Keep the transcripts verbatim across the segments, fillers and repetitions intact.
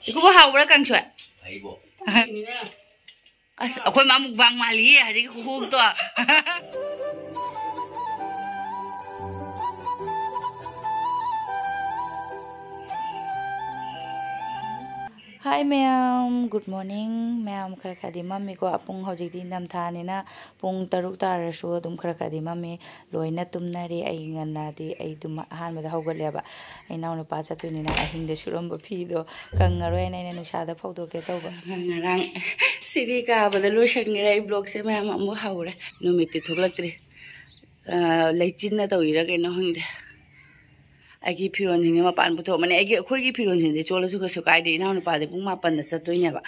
ꯏꯀꯨꯕꯣꯛ, ꯍꯥꯎꯕ꯭ꯔꯥ ꯀꯥꯡꯁꯣꯏ? ꯑꯁ, ꯑꯩꯈꯣꯏ ꯃꯥ ꯃꯨꯛꯕꯥꯡ ꯃꯥꯜꯂꯤꯌꯦ ꯍꯧꯖꯤꯛꯀꯤ ꯈꯨꯍꯣꯛꯇꯣ꯫ Hi ꯃꯌꯥꯝ, good morning꯫ ꯃꯌꯥꯝ ꯈꯔ ꯈꯔꯗꯤ ꯃꯝꯃꯤꯀꯣ꯫ ꯄꯨꯡ ꯍꯧꯖꯤꯛꯇꯤ ꯏꯪꯊꯝꯊꯥꯅꯤꯅ ꯄꯨꯡ ꯇꯔꯨꯛ ꯇꯥꯔꯁꯨ ꯑꯗꯨꯝ ꯈꯔ ꯈꯔꯗꯤ ꯃꯝꯃꯤ꯫ ꯂꯣꯏꯅ ꯇꯨꯝꯅꯔꯤ꯫ ꯑꯩ ꯉꯟꯅꯗꯤ ꯑꯩ ꯑꯗꯨꯝ ꯑꯍꯥꯟꯕꯗ ꯍꯧꯒꯠꯂꯦꯕ꯫ ꯑꯩ ꯏꯅꯥꯎꯅꯨꯄꯥ ꯆꯠꯇꯣꯏꯅꯤꯅ ꯑꯍꯤꯡꯗ ꯁꯨꯔꯝꯕ ꯐꯤꯗꯣ ꯀꯪꯉꯔꯣꯏꯅ ꯑꯩꯅ ꯅꯨꯡꯁꯥꯗ ꯐꯧꯗꯣꯛꯀꯦ ꯇꯧꯕ꯫ ꯉꯔꯥꯡ ꯁꯤꯔꯤ ꯀꯥꯕꯗ ꯂꯣꯏꯁꯟꯈ꯭ꯔꯦ꯫ ꯑꯩ vlogꯁꯦ ꯃꯌꯥꯝ ꯑꯃꯨꯛ ꯍꯧꯔꯦ꯫ ꯅꯨꯃꯤꯠꯇꯤ ꯊꯣꯛꯂꯛꯇ꯭ꯔꯤ꯫ ꯑ, ꯂꯩꯆꯤꯟꯅ ꯇꯧꯔꯤꯔꯥ ꯀꯩꯅꯣ ꯈꯪꯗꯦ꯫ ꯑꯩꯒꯤ ꯐꯤꯔꯣꯟꯁꯤꯡꯁꯦ ꯃꯄꯥꯟ ꯄꯨꯊꯣꯛꯑꯃꯅꯤ꯫ ꯑꯩꯒꯤ, ꯑꯩꯈꯣꯏꯒꯤ ꯐꯤꯔꯣꯟꯁꯤꯡꯁꯦ ꯆꯣꯠꯂꯁꯨ ꯀꯩꯁꯨ ꯀꯥꯏꯗꯦ꯫ ꯏꯅꯥꯎꯅꯨꯄꯥꯗꯤ ꯄꯨꯡ ꯃꯥꯄꯟꯗ ꯆꯠꯇꯣꯏꯅꯦꯕ꯫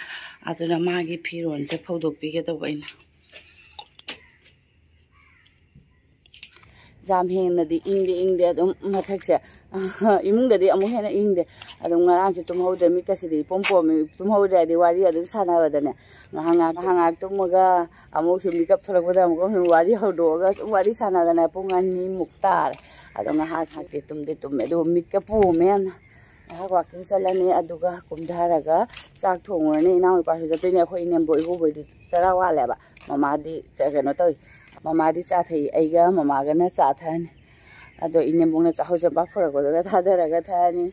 ꯑꯗꯨꯅ ꯃꯥꯒꯤ ꯐꯤꯔꯣꯟꯁꯦ ꯐꯧꯗꯣꯛꯄꯤꯒꯦ ꯇꯧꯕ ꯑꯩꯅ꯫ ꯌꯥꯝ ꯍꯦꯟꯅꯗꯤ ꯏꯪꯗꯤ ꯏꯪꯗꯦ ꯑꯗꯨꯝ ꯃꯊꯛꯁꯦ꯫ ꯏꯃꯨꯡꯗꯗꯤ ꯑꯃꯨꯛ ꯍꯦꯟꯅ ꯏꯪꯗꯦ꯫ ꯑꯗꯨꯝ ꯉꯔꯥꯡꯁꯨ ꯇꯨꯝꯍꯧꯗ꯭ꯔꯦ꯫ ꯃꯤꯠꯀꯁꯤꯗꯤ ꯏꯄꯣꯝ ꯄꯣꯝꯃꯤ꯫ ꯇꯨꯝꯍꯧꯗ꯭ꯔꯦ ꯍꯥꯏꯗꯤ ꯋꯥꯔꯤ ꯑꯗꯨꯝ ꯁꯥꯟꯅꯕꯗꯅꯦ꯫ ꯉꯥꯏꯍꯥꯛ ꯉꯥꯏꯍꯥꯛ, ꯉꯥꯏꯍꯥꯛ ꯉꯥꯏꯍꯥꯛ ꯇꯨꯝꯃꯒ ꯑꯃꯨꯛꯁꯨ ꯃꯤꯀꯞ ꯊꯣꯛꯂꯛꯄꯗ ꯑꯃꯨꯛꯀ ꯁꯨꯝ ꯋꯥꯔꯤ ꯍꯧꯗꯣꯛꯑꯒ ꯁꯨꯝ ꯋꯥꯔꯤ ꯁꯥꯟꯅꯗꯅ ꯄꯨꯡ ꯑꯅꯤꯃꯨꯛ ꯇꯥꯔꯦ꯫ ꯑꯗꯣ ꯉꯥꯏꯍꯥꯛ ꯉꯥꯏꯍꯥꯛꯇꯤ ꯇꯨꯝꯗꯤ ꯇꯨꯝꯃꯦ꯫ ꯑꯗꯨꯕꯨ ꯃꯤꯠꯀ ꯄꯣꯝꯃꯦ ꯌꯥꯝꯅ꯫ ꯉꯥꯏꯍꯥꯛ walking ꯆꯠꯂꯅꯤ, ꯑꯗꯨꯒ ꯀꯨꯝꯊꯔꯒ ꯆꯥꯛ ꯊꯣꯡꯉꯨꯔꯅꯤ꯫ ꯏꯅꯥꯎꯅꯨꯄꯥꯁꯨ ꯆꯠꯇꯣꯏꯅꯦ꯫ ꯑꯩꯈꯣꯏ ꯏꯅꯦꯝꯕꯣꯛ ꯏꯀꯨꯕꯣꯏꯗꯤ ꯆꯔꯥ ꯋꯥꯠꯂꯦꯕ꯫ ꯃꯃꯥꯗꯤ ꯆ-, ꯀꯩꯅꯣ ꯇꯧꯏ, ꯃꯃꯥꯗꯤ ꯆꯥ ꯊꯛꯏ, ꯑꯩꯒ ꯃꯃꯥꯒꯅ ꯆꯥ ꯊꯛꯑꯅꯤ꯫ ꯑꯗꯣ ꯏꯅꯦꯝꯕꯣꯛꯅ ꯆꯥꯛꯍꯧ ꯆꯦꯡꯄꯥꯛ ꯄꯨꯔꯛꯄꯗꯨꯒ ꯊꯥꯗꯔꯒ ꯊꯛꯑꯅꯤ꯫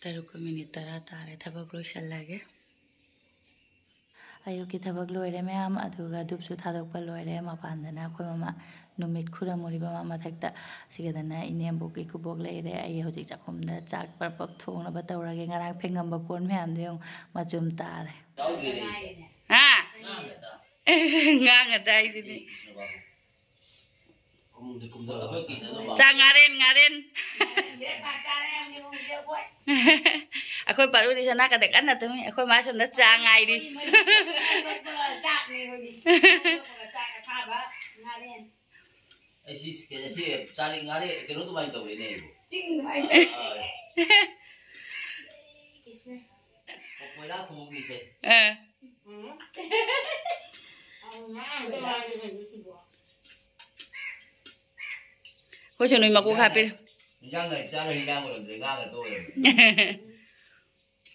ꯇꯔꯨꯛꯀ ꯃꯤꯅꯤꯠ ꯇꯔꯥ ꯇꯥꯔꯦ꯫ ꯊꯕꯛ ꯂꯣꯏꯁꯜꯂꯒꯦ꯫ ꯑꯌꯨꯛꯀꯤ ꯊꯕꯛ ꯂꯣꯏꯔꯦ ꯃꯌꯥꯝ, ꯑꯗꯨꯒ ꯙꯨꯞꯁꯨ ꯊꯥꯗꯣꯛꯄ ꯂꯣꯏꯔꯦ꯫ ꯃꯄꯥꯟꯗꯅ ꯑꯩꯈꯣꯏ ꯃꯃꯥ ꯅꯨꯃꯤꯠ ꯈꯨꯔꯝꯃꯨꯔꯤꯕ ꯃꯥ ꯃꯊꯛꯇ꯫ ꯁꯤꯒꯗꯅ ꯏꯅꯦꯝꯕꯣꯛ ꯏꯀꯨꯕꯣꯛ ꯂꯩꯔꯦ꯫ ꯑꯩ ꯍꯧꯖꯤꯛ ꯆꯥꯛꯈꯨꯝꯗ ꯆꯥꯛ ꯄꯔꯞ ꯄꯔꯞ ꯊꯣꯡꯅꯕ ꯇꯧꯔꯒꯦ꯫ ꯉꯔꯥꯡ ꯐꯦꯡꯉꯝꯕ ꯀꯣꯟ ꯃꯌꯥꯝꯗꯣ ꯌꯦꯡꯉꯨ, ꯃꯆꯨꯝ ꯇꯥꯔꯦ꯫ ꯍꯥ? ꯉꯥꯡꯉꯗ ꯍꯥꯏꯁꯤꯗꯤ꯫ ꯆꯥ ꯉꯥꯔꯦꯟ, ꯉꯥꯔꯦꯟ꯫ ꯑꯩꯈꯣꯏ ꯄꯥꯔꯨꯗꯤ ꯁꯣꯝ ꯅꯥꯀꯟꯗ ꯀꯟꯅ ꯇꯨꯝꯃꯤ꯫ ꯑꯩꯈꯣꯏ ꯃꯥ ꯁꯣꯝꯗ ꯆꯥ ꯉꯥꯏꯔꯤ꯫ ꯑꯩ ꯁꯤ, ꯁꯤ ꯆꯥꯔꯤ ꯉꯥꯔꯦ ꯀꯩꯅꯣ ꯑꯗꯨꯃꯥꯏꯅ ꯇꯧꯔꯦꯅꯦ ꯑꯩꯕꯨ꯫ ꯆꯤꯡ ꯑꯗꯨꯃꯥꯏꯅ ꯇꯧꯔꯦ꯫ ꯑꯥ꯫ ꯀꯣꯏꯂꯥ ꯈꯨꯝꯃꯨꯒꯤꯁꯦ꯫ ꯑꯥ꯫ ꯑꯩꯈꯣꯏꯁꯨ ꯅꯣꯏ ꯃꯀꯣꯛ ꯍꯥꯞꯄꯤꯔꯦ꯫ ꯏꯟꯖꯥꯡ ꯂꯩ ꯆꯥꯔꯣꯏ, ꯏꯟꯖꯥꯡ ꯑꯣꯏꯔꯝꯗ꯭ꯔꯦ, ꯉꯥꯒ ꯇꯣꯛꯑꯦ꯫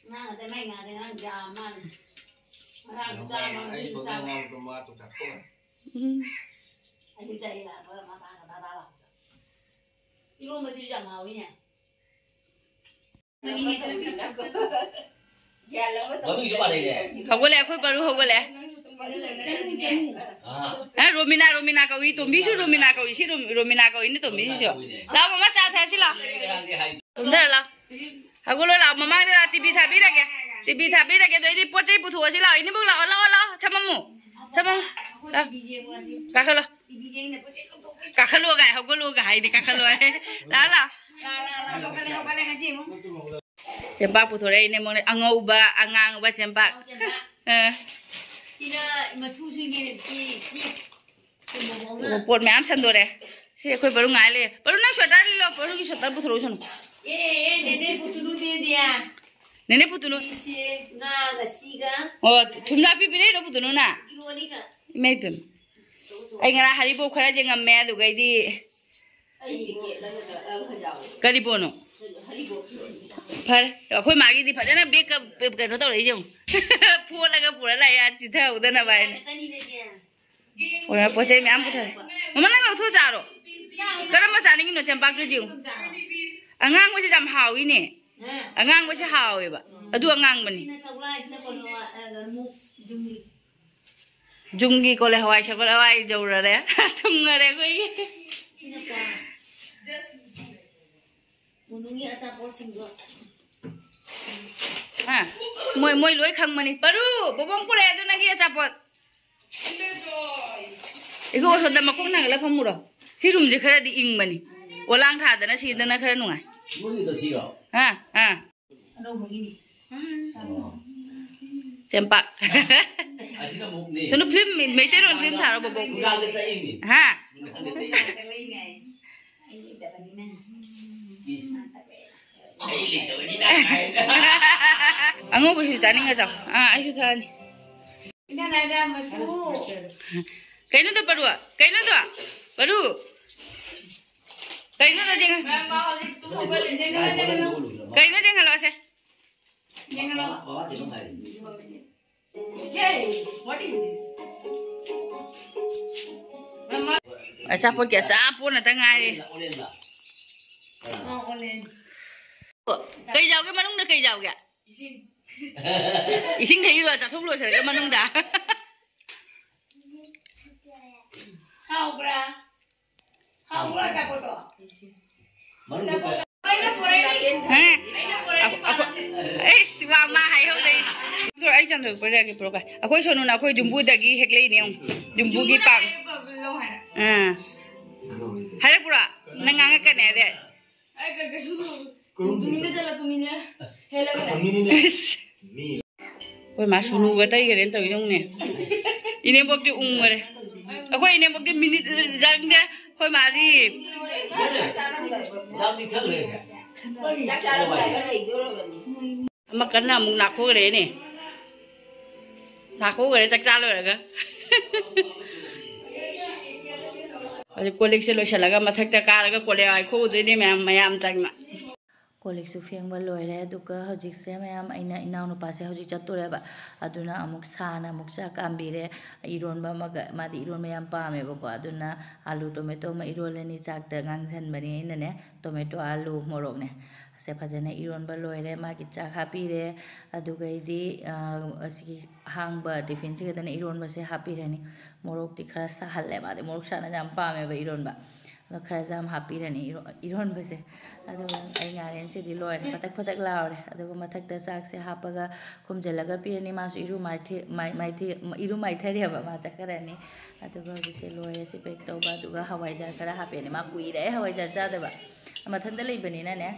ꯉꯥ ꯉꯥꯛꯇ ꯃꯥꯏ ꯉꯥꯁꯦ ꯉꯔꯥꯡ ꯌꯥꯝ ꯃꯥꯜꯂꯦ꯫ ꯉꯔꯥꯡꯁꯨ ꯆꯥꯕ, ꯉꯁꯤꯁꯨ ꯆꯥꯕ꯫ ꯉꯥ ꯃꯇꯨꯝ ꯃꯉꯥ ꯇꯔꯨꯛ ꯆꯥꯊꯣꯛꯑꯦ꯫ ꯎꯝ꯫ ꯑꯩꯁꯨ ꯆꯥꯏ ꯂꯥꯛꯄ ꯃꯄꯥꯒ ꯕꯕꯥꯒ꯫ ꯏꯔꯣꯝꯕꯁꯤꯁꯨ ꯌꯥꯝ ꯍꯥꯎꯋꯤꯅꯦ꯫ ꯃꯗꯨꯒꯤꯁꯨ ꯄꯥꯔꯛꯏꯅꯦ꯫ ꯍꯧꯒꯠꯂꯦ, ꯑꯩꯈꯣꯏ ꯕꯔꯨ ꯍꯧꯒꯠꯂꯦ꯫ ꯑꯥ꯫ ꯑꯦ, ꯔꯣꯃꯤꯅꯥ, ꯔꯣꯃꯤꯅꯥ ꯀꯧꯏ, ꯇꯣꯝꯕꯤꯁꯨ ꯔꯣꯃꯤꯅꯥ ꯀꯧꯏ, ꯁꯤ ꯔꯣꯝ-, ꯔꯣꯃꯤꯅꯥ ꯀꯧꯏꯅꯦ ꯇꯣꯝꯕꯤꯁꯤꯁꯨ꯫ ꯂꯥꯛꯑꯣ, ꯃꯃꯥ ꯆꯥ ꯊꯛꯑꯁꯤ ꯂꯥꯛꯑꯣ꯫ ꯀꯨꯝꯊꯔ ꯂꯥꯛꯑꯣ꯫ ꯍꯧꯒꯠꯂꯣ ꯂꯥꯛꯑꯣ, ꯃꯃꯥꯡꯗ ꯂꯥꯛꯑꯣ, ꯇꯤꯚꯤ ꯊꯥꯕꯤꯔꯒꯦ꯫ ꯇꯤꯚꯤ ꯊꯥꯕꯤꯔꯒꯦ, ꯑꯗꯨ ꯑꯩꯗꯤ ꯄꯣꯠ ꯆꯩ ꯄꯨꯊꯣꯛꯑꯁꯤ ꯂꯥꯛꯑꯣ꯫ ꯏꯅꯦꯕꯣꯛ ꯂꯥꯛꯑꯣ, ꯂꯥꯛꯑꯣ, ꯂꯥꯛꯑꯣ, ꯊꯝꯃꯝꯃꯨ꯫ ꯊꯝꯃꯝꯃꯨ꯫ ꯂꯥꯛꯑꯣ꯫ ꯀꯥꯈꯠꯂꯣ꯫ ꯀꯥꯈꯠꯂꯣ ꯀꯥꯏ, ꯍꯧꯒꯠꯂꯣꯒ ꯍꯥꯏꯗꯤ ꯀꯥꯈꯠꯂꯣ ꯍꯥꯏ꯫ ꯂꯥꯛꯑꯣ, ꯂꯥꯛꯑꯣ꯫ ꯆꯦꯝꯄꯥꯛ ꯄꯨꯊꯣꯔꯛꯏꯅꯦ ꯃꯣꯏꯅ, ꯑꯉꯧꯕ, ꯑꯉꯥꯡꯕ ꯆꯦꯝꯄꯥꯛ꯫ ꯑ꯫ ꯁꯤꯅ ꯃꯁꯨꯁꯤꯡꯒꯤ ꯁꯤ, ꯁꯤ ꯄꯣꯠ ꯃꯌꯥꯝ ꯁꯟꯗꯣꯔꯦ꯫ ꯁꯤ ꯑꯩꯈꯣꯏ ꯕꯔꯨ ꯉꯥꯏ ꯂꯩ꯫ ꯕꯔꯨ, ꯅꯪ ꯁ꯭ꯋꯦꯇꯔ ꯂꯤꯠꯂꯣ, ꯕꯔꯨꯒꯤ ꯁ꯭ꯋꯦꯇꯔ ꯄꯨꯊꯣꯔꯛꯎ ꯁꯅꯨ꯫ ꯑꯦ, ꯑꯦ, ꯅꯦꯅꯦ ꯄꯨꯇꯨꯅꯨ ꯗꯦꯗꯤꯌꯥ꯫ ꯅꯦꯅꯦ ꯄꯨꯇꯨꯅꯨ꯫ ꯁꯤꯁꯦ ꯉꯥꯒ ꯁꯤꯒ꯫ ꯑꯣ, ꯊꯨꯝꯖꯥꯛꯄꯤ ꯄꯤꯔꯛꯏꯔꯣ ꯄꯨꯇꯨꯅꯨꯅ? ꯀꯤꯂꯣ ꯑꯅꯤꯒ꯫ ꯏꯃꯥ ꯏꯄꯦꯝꯃ꯫ ꯑꯩ ꯉꯔꯥꯡ ꯍꯔꯤꯕꯣꯞ ꯈꯔ ꯌꯦꯡꯉꯝꯃꯦ, ꯑꯗꯨꯒꯩꯗꯤ ꯑꯩꯒꯤ ꯄꯦꯀꯦꯠ ꯑꯃꯗ ꯑꯃꯈꯛ ꯌꯥꯎꯋꯦ꯫ ꯀꯔꯤ ꯄꯣꯠꯅꯣ? ꯍꯔꯤꯕꯣꯞ ꯄꯤꯔꯛꯑꯣ꯫ ꯐꯔꯦ, ꯑꯩꯈꯣꯏ ꯃꯥꯒꯤꯗꯤ ꯐꯖꯅ ꯕꯦꯛꯀ ꯀꯩꯅꯣ ꯇꯧꯔꯛꯏꯁꯦ ꯌꯦꯡꯉꯨ꯫ ꯐꯣꯠꯂꯒ ꯄꯨꯔ ꯂꯥꯛꯑꯦ, ꯑꯥ, ꯆꯤꯊꯍꯧꯗꯅꯕ ꯍꯥꯏꯅ꯫ ꯍꯣꯏ, ꯄꯣꯠ ꯆꯩ ꯃꯌꯥꯝ ꯄꯨꯊꯔꯦ꯫ ꯃꯃꯥ, ꯅꯪ ꯂꯧꯊꯣꯛꯑ ꯆꯥꯔꯣ꯫ ꯀꯔꯝꯕ ꯆꯥꯅꯤꯡꯉꯤꯅꯣ ꯆꯦꯝꯄꯥꯛꯇꯨ ꯌꯦꯡꯉꯨ꯫ ꯑꯉꯥꯡꯕꯁꯤ ꯌꯥꯝ ꯍꯥꯎꯏꯅꯦ꯫ ꯑꯉꯥꯡꯕꯁꯤ ꯍꯥꯎꯋꯦꯕ꯫ ꯑꯗꯨ ꯑꯉꯥꯡꯕꯅꯤ꯫ ꯖꯨꯝꯒꯤ ꯀꯣꯂꯦ ꯍꯋꯥꯏ, ꯁꯒꯣꯜ ꯍꯋꯥꯏ ꯌꯧꯔꯔꯦ꯫ ꯊꯨꯡꯉꯔꯦ ꯑꯩꯈꯣꯏꯒꯤ꯫ ꯍꯥ? ꯃꯣꯏ, ꯃꯣꯏ ꯂꯣꯏ ꯈꯪꯕꯅꯤ꯫ ꯄꯔꯨ, ꯕꯣꯕꯣꯡ ꯄꯨꯔꯛꯑꯦ ꯑꯗꯨ ꯅꯪꯒꯤ ꯑꯆꯥꯄꯣꯠ꯫ ꯏꯒꯣ, ꯁꯣꯝꯗ ꯃꯈꯣꯡ ꯊꯥꯡꯒꯠꯂ ꯐꯝꯃꯨꯔꯣ꯫ ꯁꯤ ꯔꯨꯝꯁꯦ ꯈꯔꯗꯤ ꯏꯪꯕꯅꯤ꯫ ꯄꯣꯂꯥꯡ ꯊꯥꯗꯅ ꯁꯤꯗꯅ ꯈꯔ ꯅꯨꯡꯉꯥꯏ꯫ ꯅꯣꯏꯒꯤꯗꯣ ꯁꯤꯔꯣ? ꯑꯥ, ꯑꯥ꯫ ꯆꯦꯝꯄꯥꯛ꯫ ꯑꯁꯤꯅ ꯑꯃꯨꯛꯅꯦ꯫ ꯀꯩꯅꯣ, ꯐꯤꯂꯝ, ꯃꯩꯇꯩꯂꯣꯟ ꯐꯤꯂꯝ ꯊꯥꯔꯣ, ꯕꯣꯕꯣꯛ꯫ ꯅꯨꯡꯗꯥꯡꯗ ꯇꯛꯏꯅꯦ꯫ ꯍꯥ? ꯅꯨꯡꯗꯥꯡꯗ ꯇꯛꯏꯅꯦ꯫ ꯏꯁ꯫ ꯑꯩ ꯂꯩꯇꯕꯅꯤꯅ ꯀꯥꯏꯅ꯫ ꯑꯉꯧꯕꯁꯨ ꯆꯥꯅꯤꯡꯉ ꯆꯥꯎ꯫ ꯑꯥ, ꯑꯩꯁꯨ ꯆꯥꯅꯤ꯫ ꯏꯟꯗꯤꯌꯥ ꯔꯥꯖꯥ ꯃꯆꯨ꯫ ꯀꯩꯅꯣꯗꯣ ꯄꯔꯨ? ꯀꯩꯅꯣꯗꯣ? ꯄꯔꯨ? ꯀꯩꯅꯣꯗꯣ ꯌꯦꯡ-, ꯃꯥ, ꯃꯥ ꯍꯧꯖꯤꯛ ꯇꯨꯝ ꯍꯧꯒꯠꯂꯦ꯫ ꯀꯩꯅꯣ ꯌꯦꯡꯍꯜꯂꯣ ꯑꯁꯦ? ꯌꯦꯡꯉꯣ꯫ ꯕꯕꯥ, ꯕꯕꯥ ꯀꯩꯅꯣꯝ ꯍꯥꯏ꯫ Yay! What is this? ꯑꯆꯥꯄꯣꯠꯀꯤ ꯑꯆꯥꯄꯣꯠ ꯉꯥꯛꯇ ꯉꯥꯏꯔꯦ꯫ ꯑꯣꯂꯦꯟꯂ? ꯑꯥ, ꯑꯣꯂꯦꯟ꯫ ꯀꯩ ꯌꯥꯎꯒꯦ ꯃꯅꯨꯡꯗ, ꯀꯩ ꯌꯥꯎꯒꯦ? ꯏꯁꯤꯡ꯫ ꯏꯁꯤꯡ ꯊꯛꯏꯔꯣ? ꯆꯥꯊꯣꯛ ꯂꯣꯏꯈ꯭ꯔꯒ ꯃꯅꯨꯡꯗ꯫ ꯍꯥꯎꯕ꯭ꯔꯥ? ꯍꯥꯎꯕ꯭ꯔꯥ ꯑꯆꯥꯄꯣꯠꯇꯣ? ꯃꯅꯨꯡꯗ ꯀꯩ? ꯑꯩꯅ ꯄꯨꯔꯛꯏ꯫ ꯍꯥ? ꯑꯩꯅ ꯄꯨꯔꯛꯏ ꯑꯈꯣ-, ꯑꯈꯣ-, ꯄꯥꯟꯁꯦ꯫ ꯑꯩꯁ, ꯃꯥ, ꯃꯥ ꯍꯥꯏꯍꯧꯗ꯭ꯔꯦ꯫ ꯑꯩ ꯆꯥꯝꯊꯣꯛꯄꯤꯔꯛꯑꯒꯦ, ꯄꯨꯔꯛꯑꯣ꯫ ꯑꯩꯈꯣꯏ ꯁꯣꯅꯨꯅ ꯑꯩꯈꯣꯏ ꯌꯨꯝꯕꯨꯗꯒꯤ ꯍꯦꯛꯂꯛꯏꯅꯦ, ꯌꯦꯡꯉꯨ꯫ ꯌꯨꯝꯕꯨꯒꯤ ꯄꯥꯝ-, ꯂꯧ ꯍꯥꯏꯅ꯫ ꯑꯥ꯫ ꯍꯥꯏꯔꯛꯄ꯭ꯔꯣ? ꯅꯪ ꯉꯥꯡꯉꯛꯀꯅꯤ ꯍꯥꯏꯔꯦ꯫ ꯑꯩ ꯀꯩ-, ꯀꯩꯁꯨ ꯇꯨꯃꯤꯟꯅ ꯆꯠꯂꯣ, ꯇꯨꯃꯤꯟꯅ꯫ ꯍꯦꯜꯂꯒꯅꯦ꯫ ꯏꯁ꯫ ꯑꯩꯈꯣꯏ ꯃꯥ ꯁꯨꯅꯨꯒ ꯇꯩꯈꯔꯦꯅ ꯇꯧꯔꯤꯗꯧꯅꯦ꯫ ꯏꯅꯦꯝꯕꯣꯛꯇꯤ ꯎꯪꯉꯔꯦ꯫ ꯑꯩꯈꯣꯏ ꯏꯅꯦꯝꯕꯣꯛꯇꯤ ꯃꯤꯅꯤꯠ ꯆꯪꯗꯦ꯫ ꯑꯩꯈꯣꯏ ꯃꯥꯗꯤ ꯆꯥꯛ ꯆꯥꯔꯝꯗꯥꯏꯗ ꯂꯩꯗꯣꯔꯕꯅꯤ꯫ ꯑꯃ ꯀꯟꯅ ꯑꯃꯨꯛ ꯅꯥꯈꯣꯛꯈ꯭ꯔꯦꯅꯦ꯫ ꯅꯥꯈꯣꯛꯈ꯭ꯔꯦ ꯆꯥꯛ ꯆꯥ ꯂꯣꯏꯔꯒ꯫ ꯍꯧꯖꯤꯛ ꯀꯣꯜ ꯂꯤꯛꯁꯦ ꯂꯣꯏꯁꯤꯜꯂꯒ ꯃꯊꯛꯇ ꯀꯥꯔꯒ ꯀꯣꯜꯂꯦ ꯋꯥꯏꯈꯣꯛꯎꯗꯣꯏꯅꯦ ꯃꯌꯥꯝ, ꯃꯌꯥꯝ ꯆꯪꯅ꯫ ꯀꯣꯜ ꯂꯤꯛꯁꯨ ꯐꯦꯡꯕ ꯂꯣꯏꯔꯦ꯫ ꯑꯗꯨꯒ ꯍꯧꯖꯤꯛꯁꯦ ꯃꯌꯥꯝ, ꯑꯩꯅ ꯏꯅꯥꯎꯅꯨꯄꯥꯁꯦ ꯍꯧꯖꯤꯛ ꯆꯠꯇꯣꯔꯦꯕ꯫ ꯑꯗꯨꯅ ꯑꯃꯨꯛ ꯁꯥꯅ ꯑꯃꯨꯛ ꯆꯥꯛ ꯀꯥꯝꯕꯤꯔꯦ꯫ ꯏꯔꯣꯟꯕ ꯑꯃꯒ, ꯃꯥꯗꯤ ꯏꯔꯣꯟꯕ ꯌꯥꯝ ꯄꯥꯝꯃꯦꯕꯀꯣ꯫ ꯑꯗꯨꯅ ꯑꯥꯂꯨ ꯇꯣꯃꯦꯇꯣ ꯑꯃ ꯏꯔꯣꯜꯂꯅꯤ꯫ ꯆꯥꯛꯇ ꯉꯥꯡꯁꯟꯕꯅꯤ ꯑꯩꯅꯅꯦ꯫ ꯇꯣꯃꯦꯇꯣ, ꯑꯥꯂꯨ, ꯃꯣꯔꯣꯛꯅꯦ꯫ ꯑꯁꯦ ꯐꯖꯅ ꯏꯔꯣꯟꯕ ꯂꯣꯏꯔꯦ꯫ ꯃꯥꯒꯤ ꯆꯥꯛ ꯍꯥꯞꯄꯤꯔꯦ꯫ ꯑꯗꯨꯒꯩꯗꯤ, ꯑ, ꯑꯁꯤꯒꯤ ꯑꯍꯥꯡꯕ ꯇꯤꯐꯤꯟꯁꯤꯒꯗꯅ ꯏꯔꯣꯟꯕꯁꯦ ꯍꯥꯞꯄꯤꯔꯅꯤ꯫ ꯃꯣꯔꯣꯛꯇꯤ ꯈꯔ ꯁꯥꯍꯜꯂꯦ꯫ ꯃꯥꯗꯤ ꯃꯣꯔꯣꯛ ꯁꯥꯅꯗꯤ ꯌꯥꯝ ꯄꯥꯝꯃꯦꯕ ꯏꯔꯣꯟꯕ꯫ ꯑꯗꯣ ꯈꯔꯁꯨ ꯌꯥꯝ ꯍꯥꯞꯄꯤꯔꯅꯤ ꯏꯔꯣ-, ꯏꯔꯣꯟꯕꯁꯦ꯫ ꯑꯗꯨꯒ ꯑꯩ ꯉꯥꯔꯦꯟꯁꯤꯗꯤ ꯂꯣꯏꯔꯦ, ꯄꯇꯛ ꯄꯇꯛ ꯂꯥꯎꯔꯦ꯫ ꯑꯗꯨꯒ ꯃꯊꯛꯇ ꯆꯥꯛꯁꯦ ꯍꯥꯞꯄꯒ ꯈꯨꯝꯖꯤꯜꯂꯒ ꯄꯤꯔꯅꯤ꯫ ꯃꯥꯁꯨ ꯏꯔꯨ ꯃꯥꯏꯊꯦ-, ꯃꯥꯏ-, ꯃꯥꯏꯊꯦ-, ꯏꯔꯨ ꯃꯥꯏꯊꯔꯦꯕ, ꯃꯥ ꯆꯠꯈ꯭ꯔꯅꯤ꯫ ꯑꯗꯨꯒ ꯍꯧꯖꯤꯛꯁꯦ ꯂꯣꯏꯔꯦ ꯁꯤ ꯄꯦꯛ ꯇꯧꯕ꯫ ꯑꯗꯨꯒ ꯍꯋꯥꯏꯖꯥꯔ ꯈꯔ ꯍꯥꯞꯄꯦꯅꯦ, ꯃꯥ ꯀꯨꯏꯔꯦ ꯍꯋꯥꯏꯖꯥꯔ ꯆꯥꯗꯕ꯫ ꯃꯊꯟꯇ ꯂꯩꯕꯅꯤꯅꯅꯦ꯫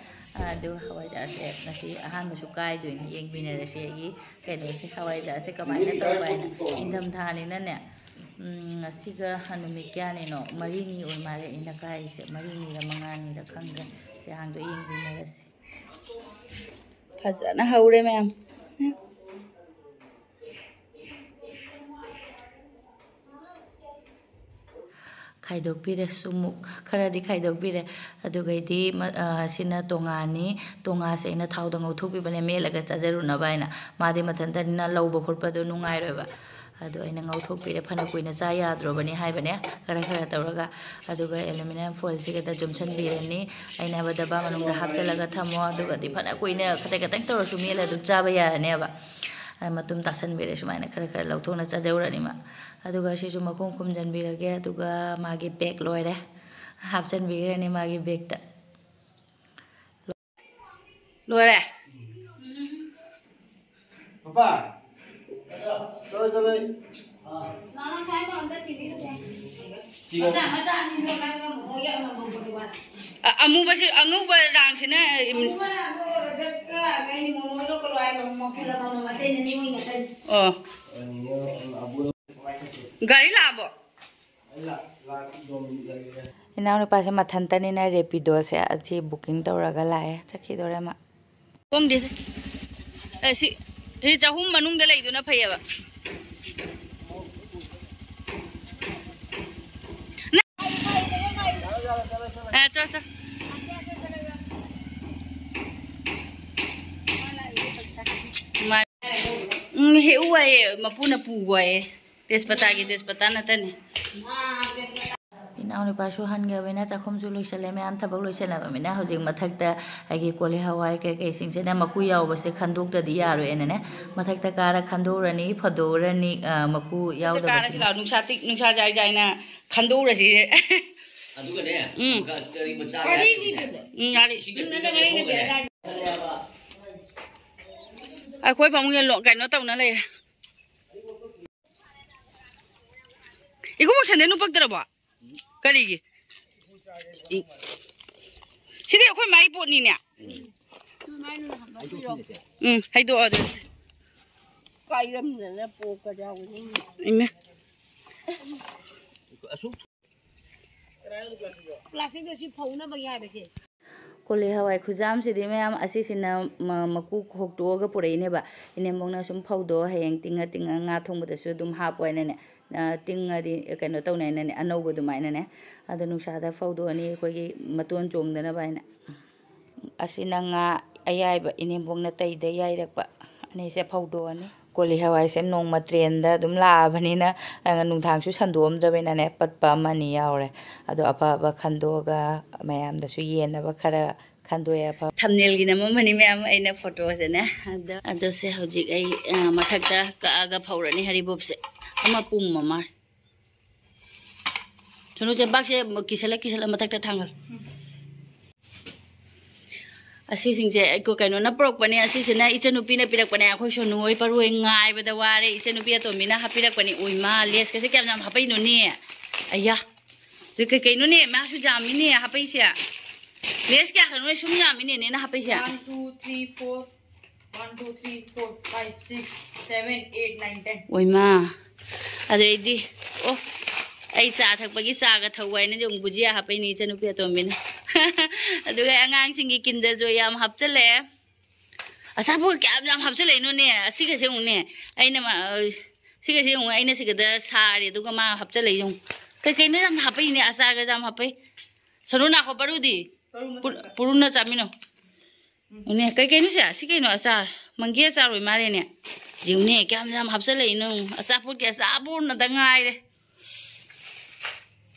ꯑꯗꯨꯒ ꯍꯋꯥꯏꯖꯥꯔꯁꯦ ꯉꯁꯤ ꯑꯍꯥꯟꯕꯁꯨ ꯀꯥꯏꯗꯣꯏꯅꯤ, ꯌꯦꯡꯃꯤꯟꯅꯔꯁꯤ ꯑꯩꯒꯤ ꯀꯩꯅꯣꯁꯦ, ꯍꯋꯥꯏꯖꯥꯔꯁꯦ ꯀꯃꯥꯏꯅ ꯇꯧꯕ ꯍꯥꯏꯅ꯫ ꯏꯪꯊꯝꯊꯥꯅꯤꯅꯅꯦ꯫ ꯎꯝ, ꯉꯁꯤꯒ ꯅꯨꯃꯤꯠ ꯀꯌꯥꯅꯤꯅꯣ? ꯃꯔꯤꯅꯤ ꯑꯣꯏ ꯃꯥꯜꯂꯦ ꯑꯩꯅ ꯀꯥꯏꯔꯤꯁꯦ, ꯃꯔꯤꯅꯤꯔ ꯃꯉꯥꯅꯤꯔ ꯈꯪꯗ꯭ꯔꯦ꯫ ꯆꯦꯔꯥꯡꯗꯣ ꯌꯦꯡꯕꯤꯅꯔꯁꯤ꯫ ꯐꯖꯅ ꯍꯧꯔꯦ ꯃꯌꯥꯝ꯫ ꯈꯥꯏꯗꯣꯛꯄꯤꯔꯦ, ꯁꯨꯃꯨꯛ ꯈꯔꯗꯤ ꯈꯥꯏꯗꯣꯛꯄꯤꯔꯦ꯫ ꯑꯗꯨꯒꯩꯗꯤ ꯃ-, ꯑ, ꯁꯤꯅ ꯇꯣꯉꯥꯅꯤ꯫ ꯇꯣꯉꯥꯁꯦ ꯑꯩꯅ ꯊꯥꯎꯗ ꯉꯧꯊꯣꯛꯄꯤꯕꯅꯦ, ꯃꯦꯠꯂꯒ ꯆꯥꯖꯔꯨꯅꯕ ꯍꯥꯏꯅ꯫ ꯃꯥꯗꯤ ꯃꯊꯟꯇꯅꯤꯅ ꯂꯧꯕ ꯈꯣꯠꯄꯗꯣ ꯅꯨꯡꯉꯥꯏꯔꯣꯏꯕ꯫ ꯑꯗꯣ ꯑꯩꯅ ꯉꯧꯊꯣꯛꯄꯤꯔꯦ, ꯐꯅ ꯀꯨꯏꯅ ꯆꯥ ꯌꯥꯗ꯭ꯔꯣꯕꯅꯤ ꯍꯥꯏꯕꯅꯦ, ꯈꯔ ꯈꯔ ꯇꯧꯔꯒ꯫ ꯑꯗꯨꯒ ꯑꯦꯂꯨꯃꯤꯅꯤꯌꯝ ꯐꯣꯏꯜꯁꯤꯒꯗ ꯌꯣꯝꯁꯤꯟꯕꯤꯔꯅꯤ꯫ ꯑꯩꯅ ꯍꯥꯏꯕ ꯗꯕꯥ ꯃꯅꯨꯡꯗ ꯍꯥꯞꯆꯤꯜꯂꯒ ꯊꯝꯃꯣ, ꯑꯗꯨꯒꯗꯤ ꯐꯅ ꯀꯨꯏꯅ ꯈꯇꯪ ꯈꯇꯪ ꯇꯧꯔꯁꯨ ꯃꯦꯠꯂ ꯑꯗꯨꯝ ꯆꯥꯕ ꯌꯥꯔꯅꯦꯕ꯫ ꯑ, ꯃꯇꯨꯝ ꯇꯥꯁꯟꯕꯤꯔꯦ, ꯁꯨꯃꯥꯏꯅ ꯈꯔ ꯈꯔ ꯂꯧꯊꯣꯛꯅ ꯆꯥꯖꯧꯔꯅꯤ ꯃꯥ꯫ ꯑꯗꯨꯒ ꯁꯤꯁꯨ ꯃꯈꯨꯝ ꯈꯨꯝꯖꯤꯟꯕꯤꯔꯒꯦ, ꯑꯗꯨꯒ ꯃꯥꯒꯤ ꯕꯦꯒ ꯂꯣꯏꯔꯦ, ꯍꯥꯞꯆꯤꯟꯕꯤꯈ꯭ꯔꯅꯤ ꯃꯥꯒꯤ ꯕꯦꯒꯇ꯫ ꯂꯣꯏꯔꯦ꯫ ꯄꯄꯥ, ꯆꯠꯂꯣ, ꯆꯠꯂꯣ꯫ ꯁꯤꯒ ꯑ-, ꯑꯃꯨꯕꯁꯤ, ꯑꯉꯧꯕ ꯔꯥꯡꯁꯤꯅ, ꯑꯣ꯫ ꯒꯥꯔꯤ ꯂꯥꯛꯑꯕꯣ? ꯏꯅꯥꯎꯅꯨꯄꯥꯁꯦ ꯃꯊꯟꯇꯅꯤꯅ ꯔꯦꯄꯤꯗꯣꯁꯦ ꯑꯁꯤ ꯕꯨꯀꯤꯡ ꯇꯧꯔꯒ ꯂꯥꯛꯑꯦ, ꯆꯠꯈꯤꯗꯣꯔꯦ ꯃꯥ꯫ ꯈꯣꯡꯗꯦꯗ꯫ ꯑꯦ, ꯁꯤ, ꯁꯤ ꯆꯍꯨꯝ ꯃꯅꯨꯡꯗ ꯂꯩꯗꯨꯅ ꯐꯩꯌꯦꯕ꯫ ꯑꯦ, ꯆꯣ, ꯆꯣ꯫ ꯃꯥ-, ꯎꯝ, ꯍꯦꯛꯎ ꯍꯥꯏꯌꯦ, ꯃꯄꯨꯅ ꯄꯨꯒꯣ ꯍꯥꯏꯌꯦ꯫ ꯇꯦꯖꯄꯇꯥꯒꯤ ꯇꯦꯖꯄꯇꯥ ꯅꯠꯇꯅꯤ꯫ ꯏꯅꯥꯎꯅꯨꯄꯥꯁꯨ ꯍꯟꯈ꯭ꯔꯕꯅꯤꯅ ꯆꯥꯛꯈꯨꯝꯁꯨ ꯂꯣꯏꯁꯤꯜꯂꯦ, ꯃꯌꯥꯝ ꯊꯕꯛ ꯂꯣꯏꯁꯤꯜꯂꯕꯅꯤꯅ ꯍꯧꯖꯤꯛ ꯃꯊꯛꯇ ꯑꯩꯒꯤ ꯀꯣꯂꯤ ꯍꯋꯥꯏ ꯀꯩꯀꯩꯁꯤꯡꯁꯤꯅ ꯃꯀꯨ ꯌꯥꯎꯕꯁꯦ ꯈꯟꯗꯣꯛꯇꯗꯤ ꯌꯥꯔꯣꯏꯅꯅꯦ, ꯃꯊꯛꯇ ꯀꯥꯔ ꯈꯟꯗꯣꯛꯎꯔꯅꯤ, ꯐꯗꯣꯛꯎꯔꯅꯤ, ꯑ, ꯃꯀꯨ ꯃꯊꯛꯇ ꯀꯥꯔꯁꯤ ꯌꯥꯎꯗꯕꯁꯤꯡ꯫ ꯂꯥꯛꯑꯣ, ꯅꯨꯡꯁꯥ ꯇꯤꯛ, ꯅꯨꯡꯁꯥ ꯖꯥꯏ ꯖꯥꯏꯅ ꯈꯟꯗꯣꯛꯎꯔꯁꯤ꯫ ꯑꯗꯨꯒꯅꯦ, ꯎꯝ꯫ ꯑꯃꯨꯛꯀ ꯆꯔꯤ ꯃꯆꯥ ꯀꯔꯤꯅꯣ? ꯌꯥꯟꯕꯅꯦ꯫ ꯎꯝ, ꯌꯥꯔꯦ꯫ ꯁꯤꯒ ꯅꯪꯅ ꯇꯤꯡꯉꯒ ꯃꯔꯩꯅ ꯊꯣꯡꯒꯅꯦ꯫ ꯕꯦꯔꯥꯅꯤ꯫ ꯑꯩꯈꯣꯏ ꯐꯃꯨꯡꯗ ꯂꯣ-, ꯀꯩꯅꯣ ꯇꯧꯅ ꯂꯩꯔꯦ꯫ ꯏꯀꯨꯕꯣꯛ ꯁꯟꯗꯦ ꯅꯨꯄꯛꯇ꯭ꯔꯕꯣ? ꯀꯔꯤꯒꯤ? ꯏ-, ꯁꯤꯗꯤ ꯑꯩꯈꯣꯏ ꯃꯥꯒꯤ ꯄꯣꯠꯅꯤꯅꯦ꯫ ꯎꯝ, ꯍꯩꯗꯣꯛꯑꯣ ꯑꯗꯨꯗꯤ꯫ ꯀꯥꯏꯔꯝꯗꯅ ꯄꯣꯛꯀ ꯌꯥꯎꯕꯅꯤ꯫ ꯏꯃꯥ꯫ ꯄ꯭ꯂꯥꯁꯇꯤꯛꯇ ꯁꯤ ꯐꯧꯅꯕꯒꯤ ꯍꯥꯏꯕꯁꯦ꯫ ꯀꯣꯂꯤ ꯍꯋꯥꯏ ꯈꯨꯖꯥꯝꯁꯤꯗꯤ ꯃꯌꯥꯝ ꯑꯁꯤꯁꯤꯅ ꯃ-, ꯃꯀꯨ ꯈꯣꯛꯇꯣꯛꯑꯒ ꯄꯨꯔꯛꯏꯅꯦꯕ꯫ ꯏꯅꯦꯝꯕꯣꯛꯅ ꯁꯨꯝ ꯐꯧꯗꯣ ꯍꯌꯦꯡ ꯇꯤꯡꯉ ꯇꯤꯡꯉ ꯉꯥ ꯊꯣꯡꯕꯗꯁꯨ ꯑꯗꯨꯝ ꯍꯥꯞꯄꯣ ꯍꯥꯏꯅꯅꯦ꯫ ꯇꯤꯡꯉꯗꯤ ꯀꯩꯅꯣ ꯇꯧꯅꯩꯅꯅꯦ, ꯑꯅꯧꯕ ꯑꯗꯨꯃꯥꯏꯅꯅꯦ꯫ ꯑꯗꯣ ꯅꯨꯡꯁꯥꯗ ꯐꯧꯗꯣꯛꯑꯅꯤ ꯑꯩꯈꯣꯏꯒꯤ ꯃꯇꯣꯟ ꯆꯣꯡꯗꯅꯕ ꯍꯥꯏꯅ꯫ ꯑꯁꯤꯅ ꯉꯥ ꯑꯌꯥꯏꯕ, ꯏꯅꯦꯝꯕꯣꯛꯅ ꯇꯩꯗ ꯌꯥꯏꯔꯛꯄ꯫ ꯑꯅꯤꯁꯦ ꯐꯧꯗꯣꯛꯑꯅꯤ꯫ ꯀꯣꯂꯤ ꯍꯋꯥꯏꯁꯦ ꯅꯣꯡꯃ ꯇ꯭ꯔꯦꯟꯗ ꯑꯗꯨꯝ ꯂꯥꯛꯑꯕꯅꯤꯅ, ꯑ, ꯅꯨꯡꯊꯥꯡꯁꯨ ꯁꯟꯗꯣꯛꯑꯝꯗ꯭ꯔꯕꯅꯤꯅꯅꯦ, ꯄꯠꯄ ꯑꯃꯅꯤ ꯌꯥꯎꯔꯦ꯫ ꯑꯗꯣ ꯑꯐꯕ ꯈꯟꯗꯣꯛꯑꯒ ꯃꯌꯥꯝꯗꯁꯨ ꯌꯦꯟꯅꯕ ꯈꯔ ꯈꯟꯗꯣꯛꯑꯦ꯫ ꯑꯐꯕ ꯊꯝꯅꯦꯜꯒꯤ ꯅꯝꯃꯝꯃꯅꯤ ꯃꯌꯥꯝ ꯑꯩꯅ ꯐꯣꯇꯣꯁꯦꯅꯦ꯫ ꯑꯗꯣ, ꯑꯗꯣ ꯁꯦ ꯍꯧꯖꯤꯛ ꯑꯩ, ꯑ, ꯃꯊꯛꯇ ꯀꯛꯑꯒ ꯐꯧꯔꯅꯤ ꯍꯔꯤꯕꯣꯞꯁꯦ꯫ ꯑꯃ ꯄꯨꯝꯃ ꯃꯥꯜꯂꯦ꯫ ꯁꯣꯅꯨ ꯆꯦꯕꯥꯛꯁꯦ ꯀꯤꯁꯜꯂ ꯀꯤꯁꯜꯂ ꯃꯊꯛꯇ ꯊꯥꯡꯒꯠꯂꯣ꯫ ꯑꯁꯤꯁꯤꯡꯁꯦ ꯑꯩꯈꯣꯏ ꯀꯩꯅꯣꯅ ꯄꯨꯔꯛꯄꯅꯦ꯫ ꯑꯁꯤꯁꯤꯅ ꯏꯆꯟꯅꯨꯄꯤꯅ ꯄꯤꯔꯛꯄꯅꯦ꯫ ꯑꯩꯈꯣꯏ ꯁꯣꯅꯨ ꯍꯣꯏ ꯄꯔꯨ ꯍꯣꯏ ꯉꯥꯏꯕꯗ ꯋꯥꯔꯦ꯫ ꯏꯆꯟꯅꯨꯄꯤ ꯑꯇꯣꯝꯕꯤꯅ ꯍꯥꯞꯄꯤꯔꯛꯄꯅꯦ꯫ ꯎꯏꯃꯥ, ꯂꯦꯁꯀꯁꯦ ꯀꯌꯥꯝ ꯌꯥꯝ ꯍꯥꯞꯄꯛꯏꯅꯣꯅꯦ? ꯑꯌꯥ, ꯑꯗꯨ ꯀꯩ ꯀꯩꯅꯣꯅꯦ? ꯃꯥꯁꯨ ꯌꯥꯝꯃꯤꯅꯦ ꯍꯥꯞꯄꯛꯏꯁꯦ꯫ ꯂꯦꯁ ꯀꯌꯥ ꯈꯛꯅꯣ ꯁꯨꯝ ꯌꯥꯝꯃꯤꯅꯦ ꯅꯦꯅ ꯍꯥꯞꯄꯛꯏꯁꯦ? One, two, three, four. One, two, three, four, five, six, seven, eight, nine, ten. ꯑꯣꯏꯃꯥ, ꯑꯗꯨ ꯑꯩꯗꯤ, ꯑꯣ, ꯑꯩ ꯆꯥ ꯊꯛꯄꯒꯤ ꯆꯥꯒ ꯊꯛꯎ ꯍꯥꯏꯅ ꯌꯦꯡꯉꯨ, ꯕꯨꯖꯤꯌꯥ ꯍꯥꯞꯄꯛꯏꯅꯦ ꯏꯆꯟꯅꯨꯄꯤ ꯑꯇꯣꯝꯕꯤꯅ꯫ ꯑꯗꯨꯒ ꯑꯉꯥꯡꯁꯤꯡꯒꯤ ꯀꯤꯟꯗꯔ ꯖꯣꯏ ꯌꯥꯝ ꯍꯥꯞꯆꯜꯂꯛꯑꯦ꯫ ꯑꯆꯥꯄꯣꯠ ꯀꯌꯥꯝ ꯌꯥꯝ ꯍꯥꯞꯆꯜꯂꯛꯏꯅꯣꯅꯦ? ꯑꯁꯤꯒꯁꯦ ꯌꯦꯡꯉꯨꯅꯦ, ꯑꯩꯅ ꯃꯥ-, ꯁꯤꯒꯁꯦ ꯌꯦꯡꯉꯨ, ꯑꯩꯅ ꯁꯤꯒꯗ ꯁꯥꯔꯦ, ꯑꯗꯨꯒ ꯃꯥ ꯍꯥꯞꯆꯜꯂꯛꯏ ꯌꯦꯡꯉꯨ꯫ ꯀꯩ ꯀꯩꯅꯣ ꯌꯥꯝ ꯍꯥꯞꯄꯛꯏꯅꯦ, ꯑꯆꯥꯔꯒ ꯌꯥꯝ ꯍꯥꯞꯄꯛꯏ꯫ ꯁꯣꯅꯨ ꯅꯥꯈꯣ ꯄꯔꯨꯗꯤ? ꯄꯔꯨ ꯃꯊꯛꯇ꯫ ꯄꯨꯔꯨꯅ ꯆꯥꯃꯤꯟꯅꯧ꯫ ꯎꯝ꯫ ꯏꯅꯦ, ꯀꯩ ꯀꯩꯅꯣ ꯁꯦ? ꯁꯤ ꯀꯩꯅꯣ ꯑꯆꯥꯔ? ꯃꯪꯒꯦ ꯑꯆꯥꯔ ꯑꯣꯏ ꯃꯥꯜꯂꯦꯅꯦ꯫ ꯌꯦꯡꯉꯨꯅꯦ, ꯀꯌꯥꯝ ꯌꯥꯝ ꯍꯥꯞꯆꯜꯂꯛꯏꯅꯣ꯫ ꯑꯆꯥꯄꯣꯠꯀꯤ ꯑꯆꯥꯄꯣꯠ ꯉꯥꯛꯇ ꯉꯥꯏꯔꯦ꯫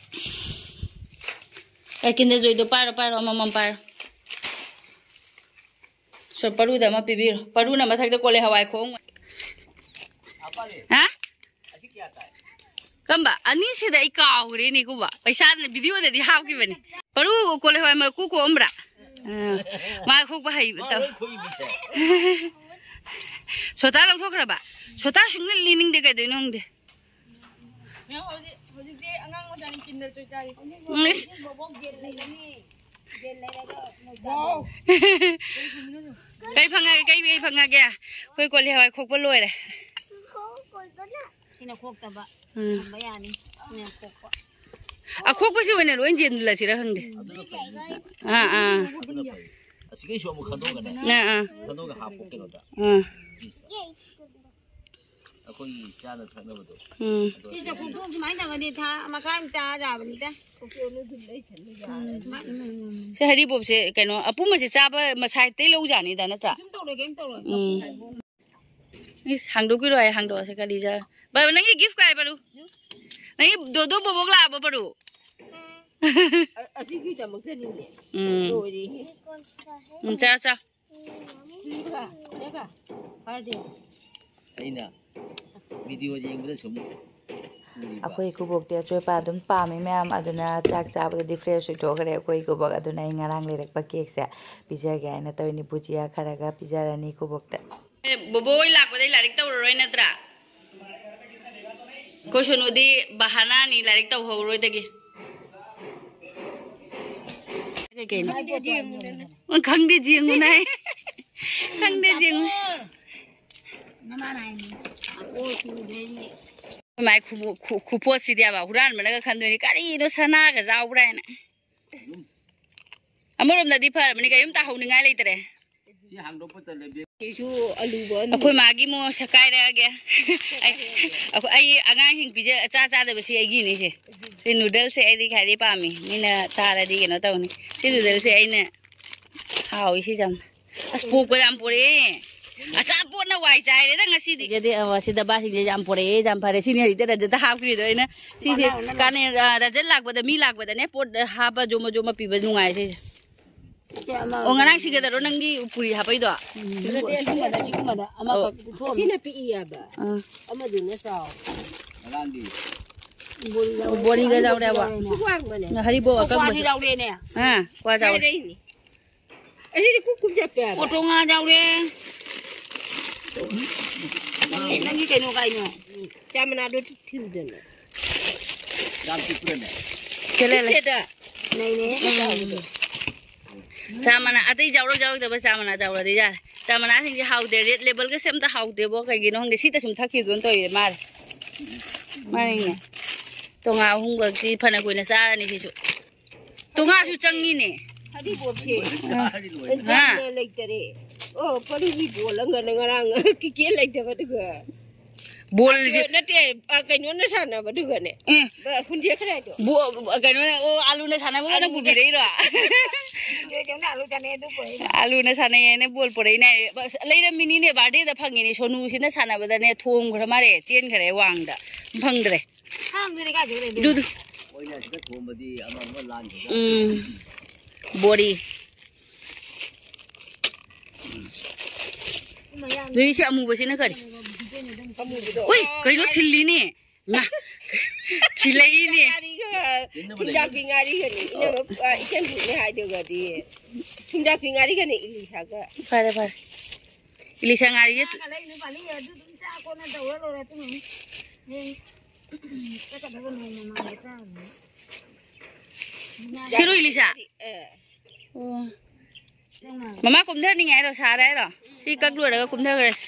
ꯑꯦ, ꯀꯤꯟꯗꯔ ꯖꯣꯏꯗꯣ ꯄꯥꯏꯔꯣ, ꯄꯥꯏꯔꯣ, ꯑꯃꯃꯝ ꯄꯥꯏꯔꯣ꯫ ꯁꯣ, ꯄꯔꯨꯗ ꯑꯃ ꯄꯤꯕꯤꯔꯣ꯫ ꯄꯔꯨꯅ ꯃꯊꯛꯇ ꯀꯣꯜꯂꯦ ꯍꯋꯥꯏ ꯈꯣꯡ꯫ ꯍꯥ? ꯀꯝꯕ? ꯑꯅꯤꯁꯤꯗ ꯑꯩ ꯀꯥꯎꯈ꯭ꯔꯦꯅꯦ, ꯀꯨꯝꯕ꯫ ꯄꯩꯁꯥ ꯚꯤꯗꯤꯑꯣꯗꯗꯤ ꯍꯥꯞꯈꯤꯕꯅꯤ꯫ ꯄꯔꯨ ꯀꯣꯜꯂꯦ ꯍꯋꯥꯏ ꯃꯔꯨ ꯀꯣꯛ ꯀꯣꯛꯑꯝꯕ꯭ꯔꯥ? ꯑ, ꯃꯥ ꯈꯣꯛꯄ ꯍꯩꯕ ꯃꯥ ꯇꯧ-, ꯂꯣꯏ ꯈꯣꯛꯏꯅꯦ ꯁꯦ꯫ ꯁꯣꯇꯥ ꯂꯧꯊꯣꯛꯈ꯭ꯔꯕ? ꯁꯣꯇꯥ ꯁꯨꯡꯂꯤ ꯂꯤꯅꯤꯡꯗꯦ, ꯀꯩꯗꯧꯅꯣ ꯈꯪꯗꯦ꯫ ꯃꯦꯝ, ꯍꯧꯖꯤꯛ, ꯍꯧꯖꯤꯛꯇꯤ ꯑꯉꯥꯡ ꯃꯆꯥꯅꯤ ꯀꯤꯟꯗꯔ ꯖꯣꯏ ꯆꯥꯔꯤ꯫ ꯎꯝ, ꯏꯁ꯫ ꯕꯣꯕꯣꯛ ꯌꯦꯟ ꯂꯩꯔꯅꯤ꯫ ꯌꯦꯟ ꯂꯩꯔꯒ ꯃꯣꯏ ꯆꯥꯗꯣꯏꯅꯤ꯫ ꯀꯩ ꯐꯪꯉꯒꯦ? ꯀꯩ, ꯀꯩ ꯐꯪꯉꯒꯦ? ꯑꯩꯈꯣꯏ ꯀꯣꯂꯤ ꯍꯋꯥꯏ ꯈꯣꯛꯄ ꯂꯣꯏꯔꯦ꯫ ꯁꯤꯅ ꯈꯣꯛꯇꯕ꯫ ꯎꯝ꯫ ꯊꯝꯕ ꯌꯥꯅꯤ꯫ ꯁꯤꯅ ꯈꯣꯛꯄ꯫ ꯑꯈꯣꯛꯄꯁꯤ ꯑꯣꯏꯅ ꯂꯣꯏ ꯆꯦꯟꯁꯤꯜꯂꯁꯤꯔ ꯈꯪꯗꯦ꯫ ꯑꯗꯨꯅ ꯐꯩ꯫ ꯑꯥ, ꯑꯥ꯫ ꯑꯗꯨꯅ ꯐꯩ꯫ ꯑꯁꯤꯒꯩꯁꯨ ꯑꯃꯨꯛ ꯈꯟꯗꯣꯛꯀꯅꯤ꯫ ꯑꯥ, ꯑꯥ꯫ ꯈꯟꯗꯣꯛꯑꯒ ꯍꯥꯞꯄꯣ ꯀꯩꯅꯣꯗ꯫ ꯑꯥ꯫ ꯐ꯭ꯔꯤꯖꯇ꯫ ꯑꯩꯈꯣꯏꯒꯤ ꯆꯥꯅ ꯊꯛꯅꯕꯗꯣ꯫ ꯎꯝ꯫ ꯑꯗꯣ ꯁꯤ ꯆꯥꯛꯈꯨꯝ ꯊꯣꯡ ꯁꯨꯃꯥꯏꯅ ꯇꯧꯔꯗꯤ ꯊꯥ ꯃꯈꯥꯏ ꯑꯃ ꯆꯥ ꯌꯥꯕꯅꯤꯗ꯫ ꯁꯤ ꯍꯔꯤꯕꯣꯞꯁꯦ ꯀꯩꯅꯣ ꯑꯄꯨꯝꯕꯁꯦ ꯆꯥꯕ ꯃꯁꯥꯏꯗꯩ ꯂꯧꯖꯥꯅꯤꯗ ꯅꯠꯇ꯭ꯔꯥ? ꯀꯩꯁꯨꯝ ꯇꯧꯔꯣꯏ, ꯀꯩꯝ ꯇꯧꯔꯣꯏ꯫ ꯎꯝ꯫ ꯏꯁ, ꯍꯥꯡꯗꯣꯛꯄꯤꯔꯣ, ꯑꯩ ꯍꯥꯡꯗꯣꯛꯑꯁꯦ ꯀꯔꯤꯗ꯫ ꯕꯥ, ꯅꯪꯒꯤ ꯒꯤꯐ ꯀꯥꯏ ꯄꯔꯨ? ꯅꯪꯒꯤ ꯗꯣꯗꯣ ꯕꯣꯕꯣꯛ ꯂꯥꯛꯑꯕ ꯄꯔꯨ? ꯑ-, ꯑꯁꯤꯒꯤꯗꯃꯛꯇꯅꯤꯅꯦ꯫ ꯎꯝ꯫ ꯂꯣꯏꯔꯦꯍꯦ꯫ ꯎꯝ, ꯆꯥ, ꯆꯥ꯫ ꯁꯤꯒ, ꯁꯤꯒ ꯐꯔꯗꯤ꯫ ꯑꯩꯅ ꯚꯤꯗꯤꯑꯣ ꯌꯦꯡꯕꯗ ꯁꯨꯝ ꯎꯔꯤꯕ꯫ ꯑꯩꯈꯣꯏ ꯏꯀꯨꯕꯣꯛꯇꯤ ꯑꯆꯣꯏꯄ ꯑꯗꯨꯝ ꯄꯥꯝꯃꯤ ꯃꯌꯥꯝ, ꯑꯗꯨꯅ ꯆꯥꯛ ꯆꯥꯕꯗꯗꯤ ꯐ꯭ꯔꯦꯁ ꯑꯣꯏꯊꯣꯛꯈ꯭ꯔꯦ ꯑꯩꯈꯣꯏ ꯏꯀꯨꯕꯣꯛ꯫ ꯑꯗꯨꯅ ꯑꯩ ꯉꯔꯥꯡ ꯂꯩꯔꯛꯄ ꯀꯦꯛꯁꯦ ꯄꯤꯖꯒꯦ ꯍꯥꯏꯅ ꯇꯧꯔꯤꯅꯤ꯫ ꯕꯨꯖꯤꯌꯥ ꯈꯔꯒ ꯄꯤꯖꯔꯅꯤ ꯏꯀꯨꯕꯣꯛꯇ꯫ ꯑꯦ, ꯕꯣꯕꯣ ꯍꯣꯏ ꯂꯥꯛꯄꯗꯩ ꯂꯥꯏꯔꯤꯛ ꯇꯧꯔꯔꯣꯏ ꯅꯠꯇ꯭ꯔꯥ? ꯑꯩꯈꯣꯏ ꯁꯣꯅꯨꯗꯤ ꯕꯍꯥꯅꯥꯅꯤ ꯂꯥꯏꯔꯤꯛ ꯇꯧꯍꯧꯔꯣꯏꯗꯒꯤ꯫ ꯀꯩ ꯀꯩꯅꯣ? ꯈꯪꯗꯦ, ꯌꯦꯡꯉꯨꯅꯦ꯫ ꯑꯣ, ꯈꯪꯗꯦ, ꯌꯦꯡꯉꯨꯅꯦ꯫ ꯈꯪꯗꯦ, ꯌꯦꯡꯉꯨ꯫ ꯃꯥꯏ ꯈꯨ-, ꯈꯨ-, ꯈꯨꯄꯣꯠꯁꯤꯗꯤ ꯍꯥꯏꯕ, ꯍꯨꯔꯥꯟꯕꯅꯒ ꯈꯟꯗꯣꯏꯅꯤ, "ꯀꯔꯤꯅꯣ, ꯁꯅꯥꯒ ꯌꯥꯎꯕ꯭ꯔꯥ?" ꯍꯥꯏꯅ꯫ ꯑꯃꯔꯣꯝꯗꯗꯤ ꯐꯔꯕꯅꯤ, ꯀꯔꯤꯝ ꯇꯥꯍꯧꯅꯤꯡꯉꯥꯏ ꯂꯩꯇ꯭ꯔꯦ꯫ ꯁꯤ ꯍꯥꯡꯗꯣꯛꯄ ꯇꯜꯂꯦ, ꯕꯦ-꯫ ꯁꯤꯁꯨ ꯑꯂꯨꯕ ꯑꯃ꯫ ꯑꯩꯈꯣꯏ ꯃꯥꯒꯤ ꯃꯣ ꯁꯀꯥꯏꯔꯛꯑꯒꯦ꯫ ꯑꯩ, ꯑꯩꯈꯣꯏ, ꯑꯩ ꯑꯉꯥꯡꯁꯤꯡ ꯄꯤꯖ-, ꯆꯥ ꯆꯥꯗꯕꯁꯤ ꯑꯩꯒꯤꯅꯤ ꯁꯦ꯫ ꯁꯤ ꯅꯨꯗꯜꯁꯦ ꯑꯩꯗꯤ ꯈ꯭ꯋꯥꯏꯗꯩ ꯄꯥꯝꯃꯤ꯫ ꯃꯤꯅ ꯇꯥꯔꯗꯤ ꯀꯩꯅꯣ ꯇꯧꯅꯤ꯫ ꯁꯤ ꯅꯨꯗꯜꯁꯦ ꯑꯩꯅ ꯍꯥꯎꯏ ꯁꯤ ꯌꯥꯝꯅ꯫ ꯑꯁ, ꯄꯣꯛꯄ ꯌꯥꯝ ꯄꯣꯔꯛꯑꯦ꯫ ꯑꯆꯥꯄꯣꯠꯅ ꯋꯥꯏ ꯆꯥꯏꯔꯦꯗ ꯉꯁꯤꯗꯤ꯫ ꯁꯤꯗꯗꯤ, ꯑ, ꯁꯤ ꯗꯕꯥꯁꯤꯡꯁꯦ ꯌꯥꯝ ꯄꯣꯔꯛꯑꯦ, ꯌꯥꯝ ꯐꯔꯦ꯫ ꯁꯤꯅꯤ ꯍꯧꯖꯤꯛꯇ ꯔꯖꯠꯇ ꯍꯥꯞꯈ꯭ꯔꯤꯗꯣ ꯑꯩꯅ꯫ ꯁꯤꯁꯦ ꯀꯥꯟꯅ-, ꯑ, ꯔꯖꯠ ꯂꯥꯛꯄꯗ, ꯃꯤ ꯂꯥꯛꯄꯗꯅꯦ ꯄꯣꯠ ꯍꯥꯞꯄ ꯖꯣꯃ ꯖꯣꯃ ꯄꯤꯕ ꯅꯨꯡꯉꯥꯏ ꯁꯤꯁꯦ꯫ ꯁꯤ ꯑꯃ ꯑꯣ, ꯉꯔꯥꯡ ꯁꯤꯒꯗꯔꯣ ꯅꯪꯒꯤ ꯄꯨꯔꯤ ꯍꯥꯞꯄꯩꯗꯣ? ꯅꯠꯇꯦ, ꯑꯁꯤꯒꯨꯝꯕꯗ, ꯑꯁꯤꯒꯨꯝꯕꯗ ꯑꯃꯈꯛ ꯑꯣ꯫ ꯄꯨꯊꯣꯛꯑꯝꯃꯦ꯫ ꯑꯁꯤꯅ ꯄꯤꯛꯏ ꯍꯥꯏꯕ꯫ ꯑꯥ꯫ ꯑꯃꯗꯨꯅ ꯆꯥꯎ꯫ ꯉꯔꯥꯡꯒꯤ꯫ ꯕꯣꯔꯤ ꯌꯥꯎꯔꯦ꯫ ꯕꯣꯔꯤꯒ ꯌꯥꯎꯔꯦꯕ꯫ ꯄꯤꯛꯄ ꯋꯥꯡꯕꯅꯦ꯫ ꯍꯔꯤꯕꯣꯞ ꯑꯣ, ꯑꯀꯪꯕꯁꯨ꯫ ꯀ꯭ꯋꯥꯁꯨ ꯌꯥꯎꯔꯦꯅꯦ꯫ ꯑꯥ, ꯀ꯭ꯋꯥ ꯆꯥꯎꯔꯦ꯫ ꯍꯥꯏꯔꯛꯏꯅꯦ꯫ ꯑꯁꯤꯗꯤ ꯀꯨꯞ ꯀꯨꯞ ꯆꯠꯄꯦ ꯍꯥꯏꯕ꯫ ꯀꯣꯇꯣ ꯉꯥ ꯌꯥꯎꯔꯦ꯫ ꯅꯪꯒꯤ, ꯅꯪꯒꯤ ꯀꯩꯅꯣ ꯀꯥꯏꯅꯣ? ꯆꯥ ꯃꯅꯥꯗꯣ ꯊꯤꯜꯗꯅ꯫ ꯌꯥꯝ ꯄꯤꯛꯄ꯭ꯔꯅꯦ? ꯆꯠꯂꯦ, ꯂꯦ꯫ ꯄꯤꯛꯇꯦꯗ꯫ ꯅꯩꯅꯦ꯫ ꯎꯝ꯫ ꯆꯥ ꯃꯅꯥ ꯑꯇꯩ ꯌꯥꯎꯔꯛ ꯌꯥꯎꯔꯛꯇꯕ ꯆꯥ ꯃꯅꯥ ꯌꯥꯎꯔꯗꯤ ꯌꯥꯔꯦ꯫ ꯆꯥ ꯃꯅꯥꯁꯤꯡꯁꯦ ꯍꯥꯎꯗꯦ, ꯔꯦꯗ ꯂꯦꯕꯜꯒꯁꯦ ꯑꯝꯇ ꯍꯥꯎꯗꯦꯕꯣ꯫ ꯀꯩꯒꯤꯅꯣ ꯈꯪꯗꯦ, ꯁꯤꯗ ꯁꯨꯝ ꯊꯛꯈꯤꯕꯗꯨꯅ ꯇꯧꯔꯤꯅꯦ ꯃꯥꯔꯦ꯫ ꯃꯥꯅꯤꯅꯦ꯫ ꯇꯣꯉꯥ ꯑꯍꯨꯝꯈꯛꯇꯤ ꯐꯅ ꯀꯨꯏꯅ ꯆꯥꯔꯅꯤ ꯁꯤꯁꯨ꯫ ꯇꯣꯉꯥꯁꯨ ꯆꯪꯉꯤꯅꯦ꯫ ꯍꯔꯤꯕꯣꯞꯁꯦ꯫ ꯑꯥ꯫ ꯍꯥ? ꯂꯩꯇꯔꯦ꯫ ꯑꯣ, ꯄꯔꯨꯒꯤ ꯕꯣꯜ ꯑꯃꯒꯅ ꯉꯔꯥꯡ ꯀꯤꯀꯦꯠ ꯂꯩꯇꯕꯗꯨꯒ꯫ ꯕꯣꯜꯁꯦ ꯅꯠꯇꯦ, ꯑ, ꯀꯩꯅꯣꯅ ꯁꯥꯟꯅꯕꯗꯨꯒꯅꯦ꯫ ꯎꯝ꯫ ꯕ-, ꯍꯨꯟꯗꯦꯛꯈ꯭ꯔꯦ ꯍꯥꯏꯗꯣ꯫ ꯕꯣ-, ꯀꯩꯅꯣꯅ, ꯑꯣ, ꯑꯥꯂꯨꯅ ꯁꯥꯟꯅꯕꯒ ꯅꯪ ꯄꯨꯕꯤꯔꯛꯏꯔꯣ? ꯍꯨꯟꯗꯦꯛꯈꯤꯕꯅ ꯑꯥꯂꯨ ꯆꯥꯅꯩ ꯑꯗꯨ ꯄꯨꯔꯛꯏꯕ꯫ ꯑꯥꯂꯨꯅ ꯁꯥꯟꯅꯩꯌꯦꯅ ꯕꯣꯜ ꯄꯨꯔꯛꯏꯅꯦ꯫ ꯑꯁ, ꯂꯩꯔꯝꯃꯤꯅꯤꯅꯦ, ꯕꯥꯔꯗꯦꯗ ꯐꯪꯉꯤꯅꯦ꯫ ꯁꯣꯅꯨꯁꯤꯅ ꯁꯥꯟꯅꯕꯗꯅꯦ, ꯊꯣꯝꯈ꯭ꯔ ꯃꯥꯜꯂꯦ, ꯆꯦꯟꯈ꯭ꯔꯦ ꯋꯥꯡꯗ꯫ ꯐꯪꯗ꯭ꯔꯦ꯫ ꯍꯥꯡꯗꯣꯏꯅꯦ ꯀꯥꯏꯗꯩ ꯂꯩꯗꯣꯏꯅꯣ? ꯑꯗꯨꯗꯨ꯫ ꯃꯣꯏꯅ ꯁꯤꯗ ꯊꯣꯝꯕꯗꯤ ꯑꯃ ꯑꯃ ꯂꯥꯟꯈꯤꯗ꯫ ꯎꯝ꯫ ꯕꯣꯔꯤ꯫ ꯑꯗꯨꯗꯤ ꯁꯤ ꯑꯃꯨꯕꯁꯤꯅ ꯀꯔꯤ? ꯑꯃꯨꯕꯗꯣ꯫ ꯎꯏ, ꯀꯩꯅꯣ ꯊꯤꯜꯂꯤꯅꯦ? ꯉꯥ꯫ ꯊꯤꯜꯂꯛꯏꯅꯦ꯫ ꯉꯥꯔꯤꯒ, ꯊꯤꯟꯗꯕ ꯂꯩ꯫ ꯊꯨꯝꯖꯥꯛꯄꯤ ꯉꯥꯔꯤꯒꯅꯤ꯫ ꯏꯅꯝꯃ, ꯑ, ꯏꯆꯟꯕꯨꯅꯦ ꯍꯥꯏꯗꯨꯒꯗꯤ꯫ ꯊꯨꯝꯖꯥꯛꯄꯤ ꯉꯥꯔꯤꯒꯅꯤ ꯏꯂꯤꯁꯥꯒ꯫ ꯐꯔꯦ, ꯐꯔꯦ꯫ ꯏꯂꯤꯁꯥ ꯉꯥꯔꯤꯁꯦ ꯉꯥꯒ ꯂꯩ, ꯅꯨꯄꯥꯅꯤ, ꯑꯗꯨ ꯑꯗꯨꯝ ꯆꯥ ꯀꯣꯟꯅ ꯇꯧꯔ ꯂꯣꯏꯔꯦ, ꯑꯗꯨꯅꯅꯤ꯫ ꯍꯌꯦꯡ ꯆꯠꯀꯗꯕ ꯅꯣꯡꯃ ꯃꯥꯡꯗ ꯆꯥꯔꯅꯤ꯫ ꯁꯤꯔꯣ ꯏꯂꯤꯁꯥ? ꯑ꯫ ꯑꯣ꯫ ꯃꯃꯥ ꯀꯨꯝꯊꯅꯤꯡꯉꯦ ꯍꯥꯏꯔꯣ? ꯁꯥꯔꯦ ꯍꯥꯏꯔꯣ? ꯁꯤ ꯀꯛ ꯂꯣꯏꯔꯒ ꯀꯨꯝꯊꯈ꯭ꯔꯁꯤ꯫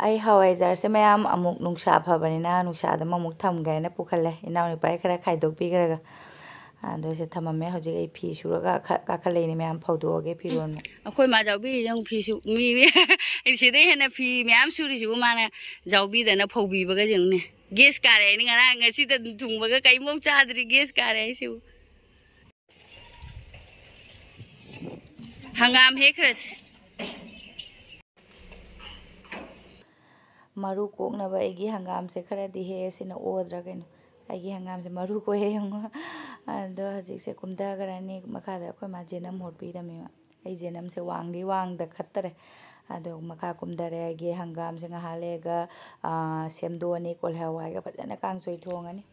ꯑꯩ ꯍꯋꯥꯏꯖꯥꯔꯁꯦ ꯃꯌꯥꯝ ꯑꯃꯨꯛ ꯅꯨꯡꯁꯥ ꯐꯕꯅꯤꯅ ꯅꯨꯡꯁꯥꯗ ꯑꯃꯨꯛ ꯊꯝꯒꯦ ꯍꯥꯏꯅ ꯄꯨꯈꯠꯂꯦ꯫ ꯏꯅꯥꯎꯅꯨꯄꯥꯒꯤ ꯈꯔ ꯈꯥꯏꯗꯣꯛꯄꯤꯈ꯭ꯔꯒ꯫ ꯑꯗꯣ ꯁꯤ ꯊꯝꯃꯝꯃꯦ꯫ ꯍꯧꯖꯤꯛ ꯑꯩ ꯐꯤ ꯁꯨꯔꯒ ꯈꯔ ꯀꯥꯈꯠꯂꯛꯏꯅꯦ ꯃꯌꯥꯝ ꯐꯧꯗꯣꯛꯑꯒꯦ ꯐꯤꯔꯣꯜ꯫ ꯑꯩꯈꯣꯏ ꯃꯥ ꯌꯥꯎꯕꯤꯔꯤꯁꯦ ꯑꯃꯨꯛ ꯐꯤ ꯁꯨ-, ꯃꯤ, ꯃꯤ ꯑꯩ ꯁꯤꯗꯩ ꯍꯦꯟꯅ ꯐꯤ ꯃꯌꯥꯝ ꯁꯨꯔꯤꯁꯤꯕꯨ ꯃꯥꯅ ꯌꯥꯎꯕꯤꯗꯅ ꯐꯧꯕꯤꯕꯒ ꯌꯦꯡꯉꯨꯅꯦ꯫ ꯒꯦꯁ ꯀꯥꯔꯦ ꯑꯩꯅ ꯉꯔꯥꯡ ꯉꯁꯤꯗ ꯊꯨꯡꯕꯒ ꯀꯔꯤꯝꯐꯥꯎ ꯆꯥꯗ꯭ꯔꯤ꯫ ꯒꯦꯁ ꯀꯥꯔꯦ ꯑꯩꯁꯤꯕꯨ꯫ ꯍꯪꯒꯥꯝ ꯍꯦꯛꯈ꯭ꯔꯁꯤ꯫ ꯃꯔꯨ ꯀꯣꯛꯅꯕ ꯑꯩꯒꯤ ꯍꯪꯒꯥꯝꯁꯦ ꯈꯔꯗꯤ ꯍꯦꯛꯑꯦ꯫ ꯁꯤꯅ ꯑꯣꯗ꯭ꯔꯥ ꯀꯩꯅꯣ? ꯑꯩꯒꯤ ꯍꯪꯒꯥꯝꯁꯦ ꯃꯔꯨ ꯀꯣꯛꯑꯦ ꯌꯦꯡꯉꯣ꯫ ꯑꯗꯣ ꯍꯧꯖꯤꯛꯁꯦ ꯀꯨꯝꯊꯈ꯭ꯔꯅꯤ꯫ ꯃꯈꯥꯗ ꯑꯩꯈꯣꯏ ꯃꯥ ꯖꯦꯅꯝ ꯍꯣꯠꯄꯤꯔꯝꯃꯦꯕ꯫ ꯑꯩ ꯖꯦꯅꯝꯁꯦ ꯋꯥꯡꯗꯤ ꯋꯥꯡꯗ ꯈꯠꯇꯔꯦ꯫ ꯑꯗꯣ ꯃꯈꯥ ꯀꯨꯝꯊꯔꯦ꯫ ꯑꯩꯒꯤ ꯍꯪꯒꯥꯝꯁꯦ ꯉꯥꯏꯍꯥꯛ ꯂꯩꯔꯒ, ꯑꯥ, ꯁꯦꯝꯗꯣꯛꯑꯅꯤ꯫ ꯀꯣꯂꯤ ꯍꯋꯥꯏꯒ ꯐꯖꯅ ꯀꯥꯡꯁꯣꯏ ꯊꯣꯡꯉꯅꯤ꯫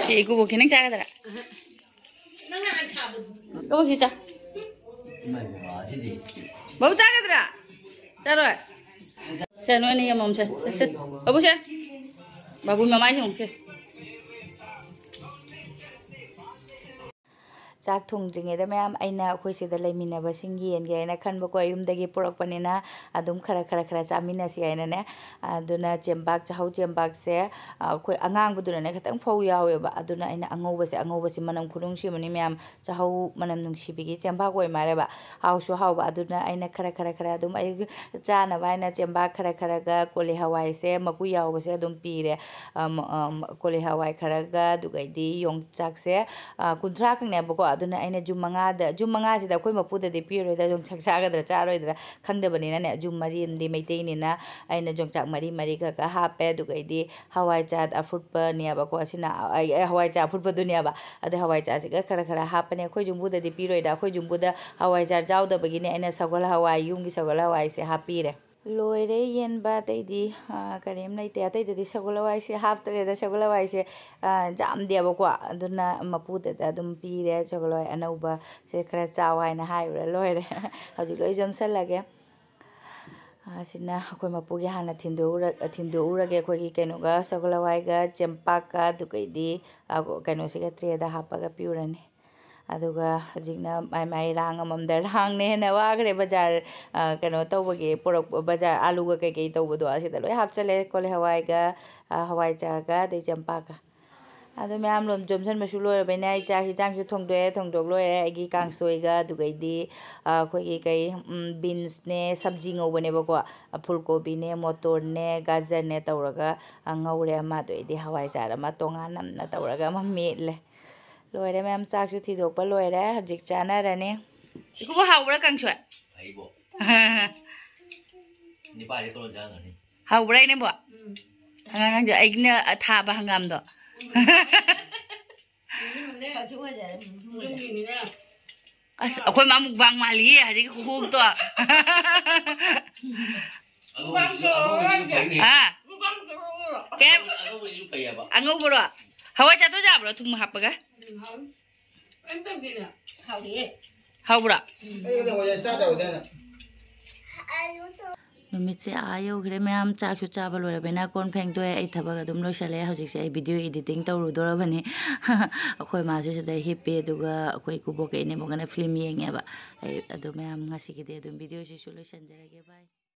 ꯁꯤ ꯏꯀꯨꯕꯣꯛꯀꯤ ꯅꯪ ꯆꯥꯒꯗ꯭ꯔꯥ? ꯏꯀꯨꯕꯣꯛꯀꯤ ꯆꯥ꯫ ꯕꯥꯕꯨ ꯆꯥꯒꯗ꯭ꯔꯥ? ꯆꯥꯔꯣꯏ? ꯁꯦ, ꯅꯣꯏ ꯑꯅꯤ ꯑꯃꯃꯝ ꯁꯦ꯫ ꯁꯦ, ꯁꯦ꯫ ꯕꯥꯕꯨ ꯁꯦ꯫ ꯕꯥꯕꯨ ꯃꯃꯥꯏ ꯁꯦ ꯑꯃꯨꯛ ꯁꯦ꯫ ꯆꯥꯛ ꯊꯣꯡꯗ꯭ꯔꯤꯉꯩꯗ ꯃꯌꯥꯝ ꯑꯩꯅ ꯑꯩꯈꯣꯏ ꯁꯤꯗ ꯂꯩꯃꯤꯟꯅꯕꯁꯤꯡ ꯌꯦꯟꯒꯦ ꯍꯥꯏꯅ ꯈꯟꯕꯀꯣ, ꯌꯨꯝꯗꯒꯤ ꯄꯨꯔꯛꯄꯅꯤꯅ ꯑꯗꯨꯝ ꯈꯔ ꯈꯔ ꯈꯔ ꯆꯥꯃꯤꯟꯅꯁꯤ ꯍꯥꯏꯅꯅꯦ꯫ ꯑꯗꯨꯅ ꯆꯦꯡꯕꯥꯛ, ꯆꯥꯍꯧ ꯆꯦꯡꯕꯥꯛꯁꯦ, ꯑ, ꯑꯩꯈꯣꯏ ꯑꯉꯥꯡꯕꯗꯨꯅꯅꯦ ꯈꯤꯇꯪ ꯐꯧ ꯌꯥꯎꯋꯦꯕ, ꯑꯗꯨꯅ ꯑꯩꯅ ꯑꯉꯧꯕꯁꯦ, ꯑꯉꯧꯕꯁꯦ ꯃꯅꯝ ꯈꯨꯅꯨꯡꯁꯤ ꯑꯃꯅꯤ ꯃꯌꯥꯝ, ꯆꯥꯍꯧ ꯃꯅꯝ ꯅꯨꯡꯁꯤꯕꯤꯒꯤ ꯆꯦꯡꯕꯥꯛ ꯑꯣꯏ ꯃꯥꯜꯂꯦꯕ꯫ ꯍꯥꯎꯁꯨ ꯍꯥꯎꯕ, ꯑꯗꯨꯅ ꯑꯩꯅ ꯈꯔ ꯈꯔ ꯈꯔ ꯑꯗꯨꯝ ꯑꯩ ꯆꯥꯅꯕ ꯍꯥꯏꯅ ꯆꯦꯡꯕꯥꯛ ꯈꯔ ꯈꯔꯒ ꯀꯣꯂꯤ ꯍꯋꯥꯏꯁꯦ ꯃꯀꯨ ꯌꯥꯎꯕꯁꯦ ꯑꯗꯨꯝ ꯄꯤꯔꯦ꯫ ꯑꯝ, ꯑꯝ, ꯀꯣꯂꯤ ꯍꯋꯥꯏ ꯈꯔꯒ, ꯑꯗꯨꯒꯩꯗꯤ ꯌꯣꯡꯆꯥꯛꯁꯦ, ꯑ, ꯀꯨꯟꯊ꯭ꯔꯥ ꯈꯛꯅꯦꯕꯀꯣ, ꯑꯗꯨꯅ ꯑꯩꯅ ꯖꯨꯝ ꯃꯉꯥꯗ, ꯖꯨꯝ ꯃꯉꯥꯁꯤꯗ ꯑꯩꯈꯣꯏ ꯃꯄꯨꯗꯗꯤ ꯄꯤꯔꯣꯏꯗ, ꯌꯣꯡꯆꯥꯛ ꯆꯥꯒꯗ꯭ꯔꯥ ꯆꯥꯔꯣꯏꯗ꯭ꯔꯥ ꯈꯪꯗꯕꯅꯤꯅꯅꯦ, ꯖꯨꯝ ꯃꯔꯤ ꯑꯃꯗꯤ ꯃꯩꯇꯩꯅꯤꯅ ꯑꯩꯅ ꯌꯣꯡꯆꯥꯛ ꯃꯔꯤ ꯃꯔꯤ ꯈꯛ ꯈꯛ ꯍꯥꯞꯄꯦ꯫ ꯑꯗꯨꯒꯩꯗꯤ ꯍꯋꯥꯏꯖꯥꯔ ꯑꯐꯨꯠꯄꯅꯦꯕꯀꯣ, ꯑꯁꯤꯅ ꯑꯩ, ꯑꯩ ꯍꯋꯥꯏꯖꯥꯔ ꯑꯐꯨꯠꯄꯗꯨꯅꯦꯕ꯫ ꯑꯗꯩ ꯍꯋꯥꯏꯖꯥꯔꯁꯤꯒ ꯈꯔ ꯈꯔ ꯍꯥꯞꯄꯅꯦ꯫ ꯑꯩꯈꯣꯏ ꯌꯨꯝꯕꯨꯗꯗꯤ ꯄꯤꯔꯣꯏꯗ, ꯑꯩꯈꯣꯏ ꯌꯨꯝꯕꯨꯗ ꯍꯋꯥꯏꯖꯥꯔ ꯌꯥꯎꯗꯕꯒꯤꯅꯦ ꯑꯩꯅ ꯁꯒꯣꯜ ꯍꯋꯥꯏ, ꯌꯨꯝꯒꯤ ꯁꯒꯣꯜ ꯍꯋꯥꯏꯁꯦ ꯍꯥꯞꯄꯤꯔꯦ꯫ ꯂꯣꯏꯔꯦ ꯌꯦꯟꯕ, ꯑꯇꯩꯗꯤ, ꯑ, ꯀꯔꯤꯝ ꯂꯩꯇꯦ꯫ ꯑꯇꯩꯗꯗꯤ ꯁꯒꯣꯜ ꯍꯋꯥꯏꯁꯦ ꯍꯥꯞꯇ꯭ꯔꯦꯗ, ꯁꯒꯣꯜ ꯍꯋꯥꯏꯁꯦ, ꯑ, ꯌꯥꯝꯗꯦꯕꯀꯣ, ꯑꯗꯨꯅ ꯃꯄꯨꯗꯗ ꯑꯗꯨꯝ ꯄꯤꯔꯦ꯫ ꯁꯒꯣꯜ ꯍꯋꯥꯏ ꯑꯅꯧꯕꯁꯦ ꯈꯔ ꯆꯥꯎ ꯍꯥꯏꯅ ꯍꯥꯏꯔꯨꯔꯦ, ꯂꯣꯏꯔꯦ꯫ ꯍꯧꯖꯤꯛ ꯂꯣꯏ ꯌꯣꯝꯁꯜꯂꯒꯦ꯫ ꯑꯁꯤꯅ ꯑꯩꯈꯣꯏ ꯃꯄꯨꯒꯤ ꯍꯥꯟꯅ ꯊꯤꯟꯗꯣꯛꯎꯔ-, ꯊꯤꯟꯗꯣꯛꯎꯔꯒꯦ꯫ ꯑꯩꯈꯣꯏꯒꯤ ꯀꯩꯅꯣꯒ, ꯁꯒꯣꯜ ꯍꯋꯥꯏꯒ ꯆꯦꯡꯄꯥꯛꯀ, ꯑꯗꯨꯒꯩꯗꯤ, ꯑ, ꯀꯩꯅꯣꯁꯤꯒ ꯇ꯭ꯔꯦꯗ ꯍꯥꯞꯄꯒ ꯄꯤꯔꯨꯔꯅꯤ꯫ ꯑꯗꯨꯒ ꯍꯧꯖꯤꯛꯅ ꯃꯥꯏ ꯃꯥꯏ ꯔꯥꯡ ꯑꯃꯃꯝꯗ ꯔꯥꯡꯅ ꯍꯦꯟꯅ ꯋꯥꯈ꯭ꯔꯦ꯫ ꯕꯖꯥꯔ, ꯑ, ꯀꯩꯅꯣ ꯇꯧꯕꯒꯤ ꯄꯨꯔꯛꯄ, ꯕꯖꯥꯔ ꯑꯥꯂꯨꯒ ꯀꯩꯀꯩ ꯇꯧꯕꯗꯣ ꯑꯁꯤꯗ ꯂꯣꯏ ꯍꯥꯞꯆꯜꯂꯦ꯫ ꯀꯣꯂꯤ ꯍꯋꯥꯏꯒ, ꯑ, ꯍꯋꯥꯏꯖꯥꯔꯒ, ꯑꯗꯩ ꯆꯦꯡꯄꯥꯛꯀ꯫ ꯑꯗꯨ ꯃꯌꯥꯝ ꯂꯣꯝ ꯌꯣꯝꯁꯟꯕꯁꯨ ꯂꯣꯏꯔꯕꯅꯤꯅ ꯑꯩ ꯆꯥꯛ ꯍꯤꯟꯖꯥꯡꯁꯨ ꯊꯣꯡꯗꯣꯛꯑꯦ, ꯊꯣꯡꯗꯣꯛ ꯂꯣꯏꯔꯦ꯫ ꯑꯩꯒꯤ ꯀꯥꯡꯁꯣꯏꯒ, ꯑꯗꯨꯒꯩꯗꯤ, ꯑ, ꯑꯩꯈꯣꯏꯒꯤ ꯀꯩ, ꯎꯝ, ꯕꯤꯟꯁꯅꯦ, ꯁꯕꯖꯤ ꯉꯧꯕꯅꯦꯕꯀꯣ, ꯑ, ꯐꯨꯜ ꯀꯣꯕꯤꯅꯦ, ꯃꯣꯇꯣꯔꯅꯦ, ꯒꯥꯖꯔꯅꯦ ꯇꯧꯔꯒ, ꯑ, ꯉꯧꯔꯦ ꯑꯃ꯫ ꯑꯗꯨ ꯑꯩꯗꯤ ꯍꯋꯥꯏꯖꯥꯔ ꯑꯃ ꯇꯣꯉꯥꯟ ꯅꯝꯅ ꯇꯧꯔꯒ ꯑꯃ ꯃꯦꯠꯂꯦ꯫ ꯂꯣꯏꯔꯦ ꯃꯌꯥꯝ, ꯆꯥꯛꯁꯨ ꯊꯤꯗꯣꯛꯄ ꯂꯣꯏꯔꯦ꯫ ꯍꯧꯖꯤꯛ ꯆꯥꯅꯔꯅꯤ꯫ ꯏꯀꯨꯕꯣꯛ, ꯍꯥꯎꯕ꯭ꯔꯥ ꯀꯥꯡꯁꯣꯏ? ꯑꯩꯕꯣ꯫ ꯅꯤꯄꯥꯗꯤ ꯀꯣꯟ ꯆꯥꯔꯝꯒꯅꯤ꯫ ꯍꯥꯎꯕ꯭ꯔꯥ ꯏꯅꯦꯕꯣ? ꯎꯝ꯫ ꯑꯉꯥꯡꯁꯦ ꯑꯩꯅ ꯊꯥꯕ ꯍꯪꯒꯥꯝꯗꯣ꯫ ꯎꯝ꯫ ꯑꯁ, ꯑꯩꯈꯣꯏ ꯃꯥ ꯃꯨꯛꯕꯥꯡ ꯃꯥꯜꯂꯤꯌꯦ ꯍꯧꯖꯤꯛꯀꯤ ꯈꯨꯍꯣꯛꯇꯣ꯫ ꯑꯉꯧꯕꯁꯤꯁꯨ, ꯑꯉꯧꯕꯁꯤꯁꯨ ꯐꯩꯅꯦ꯫ ꯍꯥ? ꯀꯩ? ꯑꯉꯧꯕꯁꯤꯁꯨ ꯐꯩꯌꯦꯕ꯫ ꯑꯉꯧꯕꯔꯣ? ꯍꯋꯥꯏ ꯆꯥꯊꯣꯛ ꯌꯥꯕ꯭ꯔꯣ ꯊꯨꯝ ꯍꯥꯞꯄꯒ? ꯎꯝ, ꯍꯥꯎꯋꯤ꯫ ꯀꯩꯝ ꯇꯧꯗꯦꯅꯦ꯫ ꯍꯥꯎꯔꯤꯌꯦ꯫ ꯍꯥꯎꯕ꯭ꯔꯣ? ꯑꯩ ꯑꯗꯨ ꯍꯋꯥꯏ ꯆꯥꯗꯕꯗꯅ꯫ ꯅꯨꯃꯤꯠꯁꯦ ꯑꯥ ꯌꯧꯈ꯭ꯔꯦ ꯃꯌꯥꯝ, ꯆꯥꯛꯁꯨ ꯆꯥꯕ ꯂꯣꯏꯔꯕꯅꯤꯅ ꯀꯣꯟ ꯐꯦꯡꯗꯣꯛꯑꯦ, ꯑꯩ ꯊꯕꯛ ꯑꯗꯨꯝ ꯂꯣꯏꯁꯜꯂꯦ꯫ ꯍꯧꯖꯤꯛꯁꯦ ꯑꯩ video editing ꯇꯧꯔꯨꯗꯣꯔꯕꯅꯤ꯫ ꯑꯩꯈꯣꯏ ꯃꯥꯁꯨ ꯁꯤꯗ ꯍꯤꯞꯄꯤ, ꯑꯗꯨꯒ ꯑꯩꯈꯣꯏ ꯏꯀꯨꯕꯣꯛꯀ ꯏꯅꯦꯝꯕꯣꯛꯀꯅ film ꯌꯦꯡꯉꯦꯕ꯫ ꯑꯩ ꯑꯗꯨ ꯃꯌꯥꯝ ꯉꯁꯤꯒꯤꯗꯤ ꯑꯗꯨꯝ videoꯁꯤꯁꯨ ꯂꯣꯏꯁꯟꯖꯔꯒꯦ꯫ Bye꯫